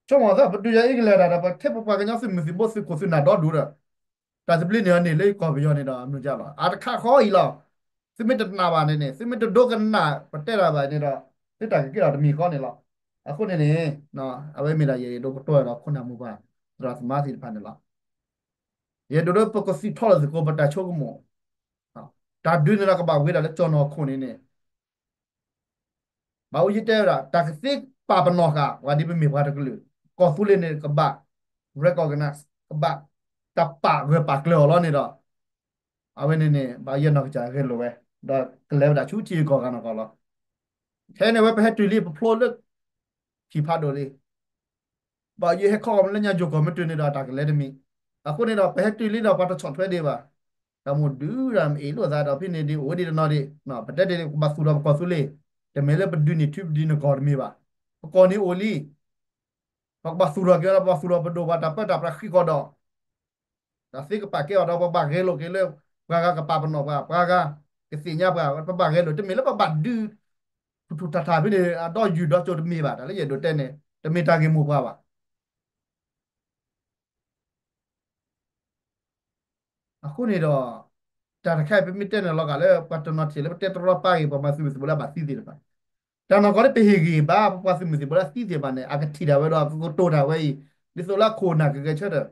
ဆိကမိၣ်သး ပဒုးယၤအ့ကလဲၣ်တၢ်ဒီး ပထဲပပှၤကညီသုးမုၢ်သံၣ်ဘိ သုးခိၣ်သုးနၢ်ဒီဒူၣ်ဒီး တၢ်သဘျ့န့ၣ်အန့ၣ်လၢကီၢ်ပယီၤန့ၣ်ဒီး အမုၢ်ကလီၤ အတခးဃီအံၤလီၤ. သုမ့ၢ်တနာ်ဘၣ်န့ၣ်န့ၣ် သုမ့ၢ်တဒိကနၣ်ပတဲတၢ်ဘၣ်န့ၣ်ဒီး သုတၢ်ကကဲထီၣ်တမံၤဃီန့ၣ်လီၤ. အဃိန့ၣ်န့ၣ် အဝဲမ့ၢ်ဒၣ်ယအဲၣ်ဒိးကတိၤဒီးခိၣ်နၢ်မိၢ်ပၢ် သရၣ်သမါသ့ၣ်တဖၣ်န့ၣ်လီၤ. ယအဲၣ်ဒိးလၢပကသ့ၣ်ထီၣ်လီၤသကိးပတၢ်ဆိကမိၣ် တၢ်ဒုးန့ၣ်ဒီးကဘၣ်ဝံၤဒၣ်လၢကၠီၣ်နီၢ်ခိၣ်န့ၣ်န့ၣ် ဘၣ်အိၣ်ယတဲဝဲဒၣ် တၢ်ကသ့ပာ်ပနီၣ်ဃာ် ပှၤဒ်ပမ့ၢ်ပှၤတကလုာ် ကီၢ်သူလ့ၤန့ၣ် ကဘၣ် recognize ကဘၣ် တၢ်ပာ်ဂၢၢ်ပာ်ကျၢၤအီၤလီၤန့ၣ်ဒီး အဝဲန့ၣ်န့ၣ် ဘၣ်ယဲၢ်နီၢ်ကစၢ်ဂဲၤလိာ်ဝဲ ဒီးကလဲၤဝဲဒၣ်ဆူထံဂုၤကီၢ်ဂၤနီၢ်ကီၢ်လီၤ. ခဲအံၤန့ၣ်ဝဲပဟဲတုၤလံပဖျိလၢ ခံဖးဒိၣ်လံ ဘၣ်ယဲၢ်ဟဲခီအီၤလၢညါယိၤကီၢ်မ့ၢ်တုၤန့ၣ်ဒီးတၢ်ကလဲၤတမံၤ အဃိန့ၣ်ဒီး ပဟဲတုၤလံဒီးပှၤတဆီၣ်ထွဲဒံးဘၣ် တၢ်မိၣ်ဒုးတၢ်မ့ၢ်အ့ၣ်လိာ်သးဒီးဖဲန့ၣ်ဒ်အိၣ်ဒံးတနီၤဒံး ပတဲတ့ၢ်လံ ပဘၣ်သူၣ်ထီၣ်ပကီၢ်သူလ့ၤ တမ့ၢ်လၢပဒုးန့ၢ်ထံပဒုးန့ၢ်ကီၢ်တမ့ၢ်ဘၣ် ပကီၢ်န့ၣ်အိၣ်လံ ပကဘၣ်သူၣ်ထီၣ်က့ၤလီၤ ပဘၣ်သူၣ်ထီၣ်ပဒိၣ်ပှၤတၢ်ပၢတၢ်ပြးဃံးဃီဒီး တၢ်သ့ကပာ်ကဲအီၤဒီး ပဘၣ်ဂဲၤလိာ်က့ၤလၢ ပှၤဂၤကပာ်ပနီၣ်ပှၤ ပှၤဂၤကသ့ၣ်ညါပှၤ ပဘၣ်ဂဲၤလိာ် တမ့ၢ်လၢပဘၣ်ဒုး ထူထူထးထးဖဲန့ၣ် အဒီယုၢ်ဒီကၠိတမ့ၢ်ဘၣ် တၢ်လၢယအဲၣ်ဒိးတဲန့ၣ် တမ့ၢ်တၢ်ဂ့ၢ်မိၢ်ပှၢ်ဘၣ်. အဃိန့ၣ်ဒီး တၢ်တခါအံၤ ပမ့ၢ်တဲန့ၣ်လီၤဂာ်လၢ ပှၤတနီၤထံၣ်လၢပတဲတရီပာ်ဂ့ၤ ပှၤမၤသုးမုၢ်သံၣ်ဘိလၢအဘၣ်သံသ့ၣ်တဖၣ်, တၢ်နီၢ်ကီၢ်လၢပဟ့ၣ်ဂံၢ်ဘါ ပှၤသုးမုၢ်သံၣ်ဘိလၢသံသ့ၣ်တဖၣ်န့ၣ် အကထံၣ်တၢ်ဝဲဒီး ကကတိၤတၢ်ဝဲအံၤ ဒ်သိးလၢအခိၣ်နၢ်ကဂဲၤဆၢထၢၣ်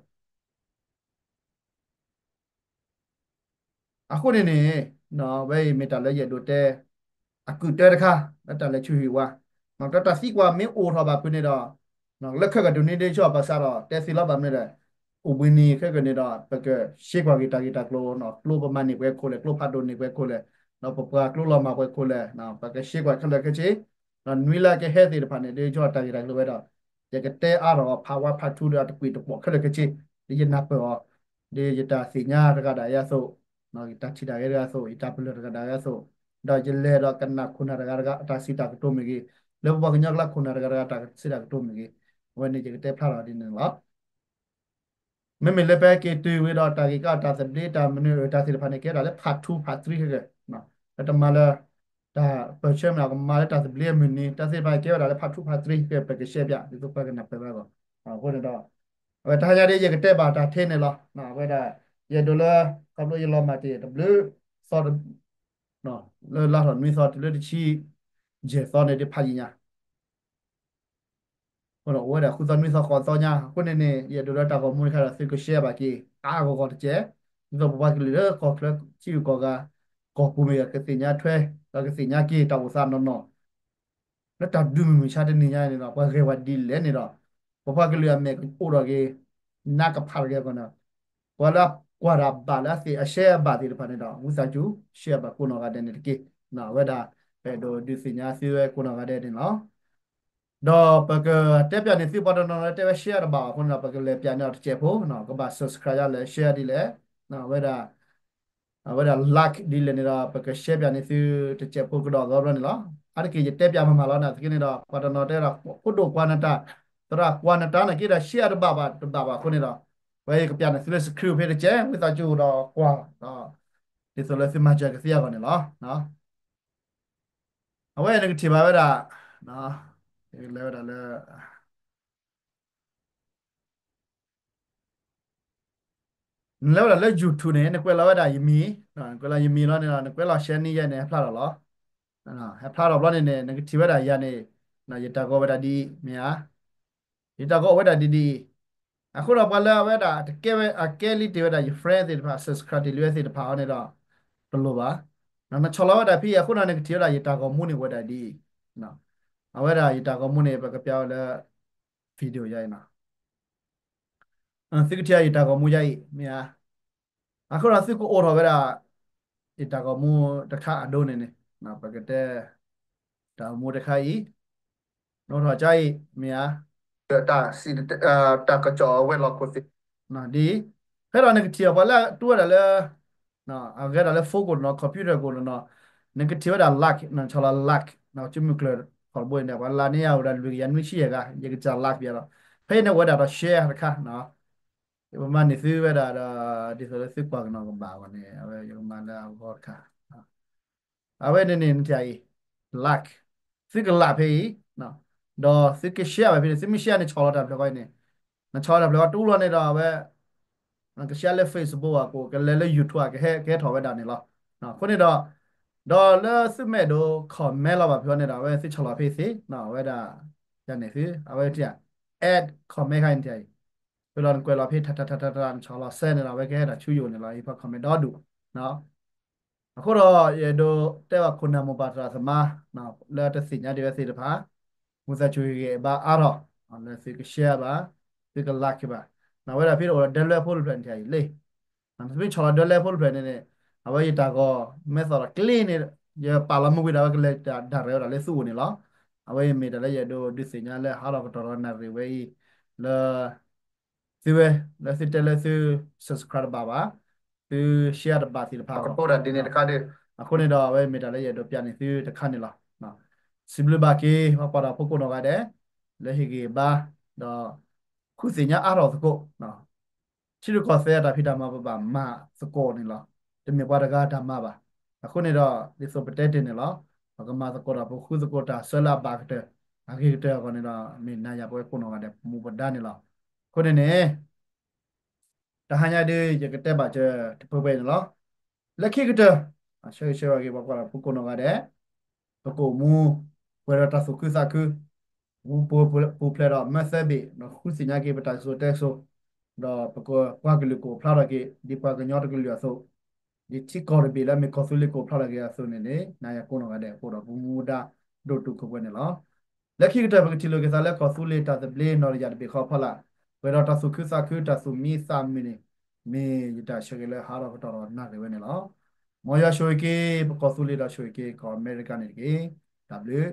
အဃိန့ၣ်န့ၣ် ဝဲအံၤမ့ၢ်တၢ်လၢယအဲၣ်ဒိးတဲ အကုၢ်တၢတခါ လၢတၢ်လဲၤဆူဟံၣ်ဝါ, ဒီးတၢ်သံကွၢ်မ့ၢ်အိၣ်ထီၣ်ဘၣ်ဖုးန့ၣ်ဒီး လၢခဲကတနံၤဒ်ဆီဘၣ်ဆၣ်ဒီး တဲသ့လီၤဘၣ်မနုၤဒီး အိၣ်ဘှံးနံၤခဲကနံၤဒီး ပကရှဲကွၢ်က့ၤတၢ်ဂ့ၢ်တၢ်ကျိၤ ကျိပမၤန့ၢ်ပှဲၤခိၣ်လဲၣ် ကျိဖးဒိၣ်န့ၢ်ပှဲၤခိၣ်လဲၣ် ဒီးပပှၤကျိလီၤမၢ်ပှဲၤခိၣ်လဲၣ် ပကရှဲကွၢ်ခဲလၢာ်ခဲဆ့ ဒီးနွံလၢအကဟဲသ့ၣ်တဖၣ်န့ၣ် ဒ်ဆီတၢ်ဂ့ၢ်တၢ်ကျိၤဝဲဒီး ယကတဲအါထီၣ်အီၤ part one part two ဒီးအတကွံာ်တကွီၢ်ခဲလၢာ်ခဲဆ့ ဒ်ယနၢ်ပၢၢ်အီၤ ဒ်ယတၢ်သ့ၣ်ညါတဂၤဒၣ်ယဲအသိး ယတၢ်ထံၣ်တၢ်ဂဲၤတဂၤအသိး ယတၢ်ပလၢၢ်တဂၤဒၣ်ယဲအသိး ဒီးယလဲၤဒီးကနၣ်ခိၣ်နၢ်တဂၤတဂၤ အတၢ်စံးတၢ်ကတိၤမ့ၢ်ဂ့ၤ, လၢပပှၤကညီကျါခိၣ်နၢ်တဂၤတဂၤ တၢ်စံးတၢ်ကတိၤမ့ၢ်ဂ့ၤ, အဝဲန့ၣ်ယကတဲဖျါထီၣ်ဒ်န့ၣ်လီၤ. မ့မ့ၢ်လၢပဟဲက့ၤတုၤဝံၤဒီးတၢ်ဂ့ၢ်ကီတၢ်သဘျ့တၢ်မနုၤအတၢ်သ့ၣ်တဖၣ်န့ၣ် ကဲဒၣ်လၢ part two part three ခဲကဲ, ပတမၤလၢ တၢ်ပၢၢ်ဆၢမနုၤ ကမၤလၢတၢ်သဘျ့အမုၢ်နံၤ တၢ်သ့ၣ်တဖၣ်ကဲဝဲဒၣ်လၢ part two part three ကဲ ပကရှဲပၠး ဒ်သိးပှၤကနၢ်ပၢၢ်ဘၣ်အဂီၢ်, အဃိန့ၣ်ဒီး အဝဲတဟါညါဒ်ယကတဲဘၣ်တၢ်ထဲန့ၣ်လီၤ. အဝဲဒၣ် ယအဲၣ်ဒိးလၢ ခီဖျိယလီၤမၢ်တ့ၢ်တဘျုးသီ လၢလါထီၣ်နွံသီတုၤလၢတဆံယဲၢ်သီန့ၣ် ဒ်ဖးယံာ်ညါ အိၣ်ဝဲဒၣ်ဃုသီနွံသီဃိးသီညါ အဃိန့ၣ်န့ၣ် ယအဲၣ်ဒိးလၢတၢ်ဂီၤမူတခါဒီး သုကရှဲဘၣ်က့ၤ အါဂီၢ်ဂီၢ်တက့ၢ်, ဒ်သိးပပှၤကလုာ်လၢကီၢ်ချၢ ထံဂုၤကီၢ်ဂၤ ကီၢ်ပူၤမ့ၢ်ဂ့ၤ ကသ့ၣ်ညါထွဲ ဒီးကသ့ၣ်ညါက့ၤတၢ်အိၣ်သးနီၢ်နီၢ် လၢတၢ်ဒုးမုၢ်မဆါတနံၤညါန့ၣ်ဒီး ပှၤဂဲၤဝဲဒ်လဲၣ်န့ၣ်ဒီး ပပှၤကလုာ်အမဲာ်ကအိၣ်ဒီးက့ၤ နးကဖးတဂ့ၤအဂီၢ်န့ၣ် ပှၤလၢအကွၢ်တၢ်ဘၣ်လၢအသ့ၣ်အရှဲအဘၣ်သ့ၣ်တဖၣ်န့ၣ်ဒီး ဝံသးစူၤ ရှဲဘၣ်ကိးနီၢ်ဂၤဒဲးန့ၣ်တက့ၢ်. အဝဲဒၣ် ပအဲၣ်ဒိးဒုးသ့ၣ်ညါသုဝဲကိးနီၢ်ဂၤဒဲးန့ၣ်လီၤ. ဒီးပကတဲပၠးန့ၢ်သုပှၤတနီၤနီၤလၢတဲဝဲ share တဘၣ်ဘၣ်အဃိန့ၣ်ဒီး ပကလဲၤပၠးန့ၢ်အီၤတစဲးဖိ ကဘၣ် subscribe ယၤလဲၤ share ဒ်လဲၣ်, အဝဲဒၣ် အဝဲဒၣ် like ဒ်လဲၣ်န့ၣ်ဒီး ပကရှဲပၠးန့ၢ်သုတစဲးဖိကဒီးအဂီၢ်ဘျီန့ၣ်လီၤ. အါတက့ၢ်ယတဲပၠးမၤမၤလီၤန့ၣ် သက့န့ၣ်ဒီး ပှၤတနီၤတဲဒၣ် ဖိဒိၣ်ကွၢ်နတၢ်, သရၣ်ကွၢ်နတၢ်န့ၣ်က့ဒီး share တဘၣ်ဘၣ်တဘၣ်ဘၣ်အဃိန့ၣ်ဒီး ဝဲယကပၠးန့ၢ်သုလၢ screen ဖဲတစဲး ဝံသးစူၤဒီးကွၢ်ဒီး ဒ်သိးလၢသုမၤစၢၤကသ့အဂီၢ်န့ၣ်လီၤ. အဝဲနကထံၣ်ဘၣ်ဝဲဒၣ် လဲၤဝဲဒၣ်လၢ နလဲၤဝဲဒၣ်လၢ YouTube န့ၣ် နကွဲးလီၤဝဲဒၣ်ယမံၤ, နကွဲးလီၤယမံၤလီၤန့ၣ်ဒီး နကွဲးလီၤ share န့ၢ်ယဲန့ၣ် ဟဲဖျါထီၣ်လီၤ. ဟဲဖျါထီၣ်ဘျီန့ၣ်န့ၣ် နကထံၣ်ဝဲဒၣ်ယၤန့ၣ် ယတၢ်ဂီၤဝဲဒၣ်ဒ်အံၤ မ့ၢ်ဧါ. ယတၢ်ဂီၤအိၣ်ဝဲဒၣ်ဒ်ဒ်အံၤ, အဃိဒီးပှၤလၢအဝဲဒၣ်တကဲဝဲ အကဲလံတ့ၢ်ဝဲဒၣ်ယ friend သ့ၣ်တဖၣ် subscribe တ့ၢ်လံဝဲသ့ၣ်တဖၣ်အီၤန့ၣ်ဒီး တလိၣ်ဘၣ်. နဆီၣ်လီၤဝဲဒၣ်ဖဲအံၤအဃိဒီး နကထံၣ်ဝဲဒၣ်ယတၢ်ဂီၤမူန့ၣ်အိၣ်ဝဲဒၣ်ဒ်အံၤ, အဝဲဒၣ်ယတၢ်ဂီၤမူန့ၣ် ပကပျးဝဲလၢ video ယၤအံၤနီၤ သုကထံၣ်ယတၢ်ဂီၤမူယၤအံၤ မ့ၢ်ဧါ. အဃိဒီးသုကအိၣ်ထီၣ်ဝဲဒၣ် ယတၢ်ဂီၤမူတခါအဒိန့ၣ်န့ၣ် ပကတဲ တၢ်ဂီၤမူတခါအံၤ နအိၣ်ထီၣ်ကါအံၤ မ့ၢ်ဧါ. တၢ်စံး တၢ်ကစီၣ်အဝဲလီၢ်ခိၣ်သ့ၣ် ဒ်အံၤ ဖဲဒီးနကထံၣ်အီၤ ပှၤလၢအတူၢ်ဝဲဒၣ်လၢ အဂဲၤဒၣ်လၢ phone ကိးနီၤ computer ကိးနီၤ နကထံၣ်ဝဲဒၣ် like နဆီၣ်လီၤ like နစုမုၢ်ကျၢၤ ထီၣ်တဘိန့ၣ် ပှၤလၢန့ၢ်ယၤဝဲဒၣ်လွံၢ်ကယၤနွံဆံယဲၢ်ဂၤ ယကစၢ် like ပယၤဒီး ဖဲအံၤန့ၣ်အိၣ်ဝဲဒၣ်ဒီး share တခါ ပမၤန့ၢ်သုဝဲဒၣ်ဒီး ဒ်သိးလၢသုကွၢ်ကနီၤကဘၣ်အဂီၢ်န့ၣ် အဝဲယကမၤလၢအဂီၢ်တခါ အဝဲန့ၣ်န့ၣ် နထံၣ်အံၤ like သုက like ဖဲအံၤ ဒီးသုက share ဘၣ်ဖဲန့ၣ် သုမ့ၢ် share န့ၣ် ဆီၣ်လီၤတၢ်ဖျၢၣ်ဃီအံၤန့ၣ် နဆီၣ်လီၤတၢ်ဖျၢၣ်ဃီတအိၣ်လီၤန့ၣ်ဒီး အဝဲ က share လၢ Facebook အကိး ကလဲၤလၢ YouTube အကဟဲ ကဟဲထီၣ်ဝဲဒၣ်န့ၣ်လီၤ. အဃိန့ၣ်ဒီး ဒီးလၢသုမ့ၢ်အဲၣ်ဒိး comment လီၤဘၣ်ဖဲအံၤန့ၣ်ဒီး အဝဲသုဆီၣ်လီၤဖဲသ့ အဝဲဒၣ် ယၤန့ၣ်သု အဝဲထံၣ် add comment ခါအံၤနထံၣ်အံၤ ဖဲလီၤနကွဲးလီၤဖဲ ထါထါထါထါထါ နဆီၣ်လီၤစဲန့ၣ်ဒီး အဝဲကဟဲဒၣ်ဆူယအိၣ်န့ၣ်လီၤ ဟံၣ်ဖီ comment ဒီဒူၣ် အဃိဒီး ယအဲၣ်ဒိးတဲဘၣ်ခိၣ်နၢ်မိၢ်ပၢ်သရၣ်သမါ လၢတသ့ၣ်ညါဒံးဝဲသ့ၣ်တဖၣ် မုၢ်သးစူၤဂ့ၤဂ့ၤဘါအါထီၣ် လၢသုက share ဘၣ် သုက like ဘၣ် နဝဲဒၣ်ဖဲတအိၣ်ဒီး ဒၢလွဲဖိတဖျၢၣ်န့ၣ်ယၤအံၤလံ နမ့ၢ်ဆီၣ်လီၤဒၢလွဲဖိတဖျၢၣ်န့ၣ်န့ၣ် အဝဲယတၢ်ဂီၤ မဲာ်သီၣ်ဒီးကျ့န့ၣ် ယပာ်လီၤမုၢ်ကွံာ်ဒၣ်ဝဲကလဲၤဒၣ်ရဲၣ်ဝဲဒၣ်လၢသုအိၣ်န့ၣ်လီၤ. အဝဲအံၤမ့ၢ်တၢ်လၢယအဲၣ်ဒိးဒုးသ့ၣ်ညါလၢဟါလီၤကတီၢ်ဒီးနၣ်ရံၣ်ဝဲအံၤ လၢ သုဝဲ လၢသုတဲလၢသု subscribe တဘၣ်ဘၣ်, သု share တဘၣ်သ့ၣ်တဖၣ်အဂီၢ် အဃိန့ၣ်ဒီး အဝဲမ့ၢ်တၢ်လၢယအဲၣ်ဒိးပၠးန့ၢ်သုတခါန့ၣ်လီၤ. စံးဘျုးဘၣ်က့ၤ ပှၤကွၢ်တၢ်ဖိကိးနီၢ်ဂၤဒဲး လၢဟ့ၣ်ဂံၢ်ဘါ ဒီးဃုသ့ၣ်ညါအါထီၣ်သကိး ထံရူၢ်ကီၢ်သဲးအတၢ်ဖံးတၢ်မၤပဘၣ်မၤသကိးန့ၣ်လီၤ. တမ့ၢ်ပှၤတဂၤတၢ်မၤဘၣ်. အဃိန့ၣ်ဒီး ဒ်သိးပတဲတ့ၢ်န့ၣ်လီၤ. ပကမၤသကိးဒီးပဃုသကိးတၢ်ဆၢလၢအဘၣ်ကတၢၢ် အဂ့ၤကတၢၢ်အဂီၢ်န့ၣ်ဒီး မ့ၢ်နၤယၤပဝဲကိးနီၢ်ဂၤဒဲးပမူပဒါန့ၣ်လီၤ. အဃိန့ၣ်န့ၣ် တဟါညါဒ် ယကတဲဘၣ်စၢၤတပှဲၤပှဲၤန့ၣ်လီၤ. လၢခံကတၢၢ် ဆၢဂ့ၤဆၢဝါက့ၤပှၤကွၢ်တၢ်ဖိကိးနီၢ်ဂၤဒဲး ပကအိၣ်မူ ပှဲၤဒီးတၢ်သူၣ်ခုသးခု ပူၤပူၤဖျဲးဒီးမၢသၢဘ့ၣ် ဒီးဃုသ့ၣ်ညါက့ၤပတၢ်စံၣ်စိၤတဲစိၤ ဒီးပကပှၤကလုာ်ကအိၣ်ဖျါထီၣ်က့ၤ ဒ်ပှၤကညီတကလုာ်အသိး ဒ်ထံကီၢ်တဘ့ၣ်လၢအမ့ၢ်ကီၢ်သူလ့ၤကအိၣ်ဖျါထီၣ်က့ၤအသိးန့ၣ်န့ၣ် နၤယၤကိးနီၢ်ဂၤဒဲး အိၣ်ဒီးပမူဒါဒိၣ်တုာ်ခိၣ်ပှဲၤန့ၣ်လီၤ. လၢခံကတၢၢ် ပကထံၣ်လိာ်က့ၤသးလၢကီၢ်သူလ့ၤတၢ်သဘျ့နီၢ်တယၢ်တဘ့ၣ်ဃီအဖီလာ် ပှဲၤဒီးတၢ်သူၣ်ခုသးခု တၢ်သူၣ်မံသးမုာ်န့ၣ် မ့ၢ်ယတၢ်ဆၢဂ့ၤလၢဟးထီၣ်ကတီၢ်ဒီးနၣ်ရံၣ်ဝဲန့ၣ်လီၤ. မ်ယွၤဆိၣ်ဂ့ၤက့ၤ ပကီၢ်သူလ့ၤဒီးဆိၣ်ဂ့ၤက့ၤကီၢ်အမဲရကၤန့ၣ်တက့ၢ်. တၢ်ဘျုး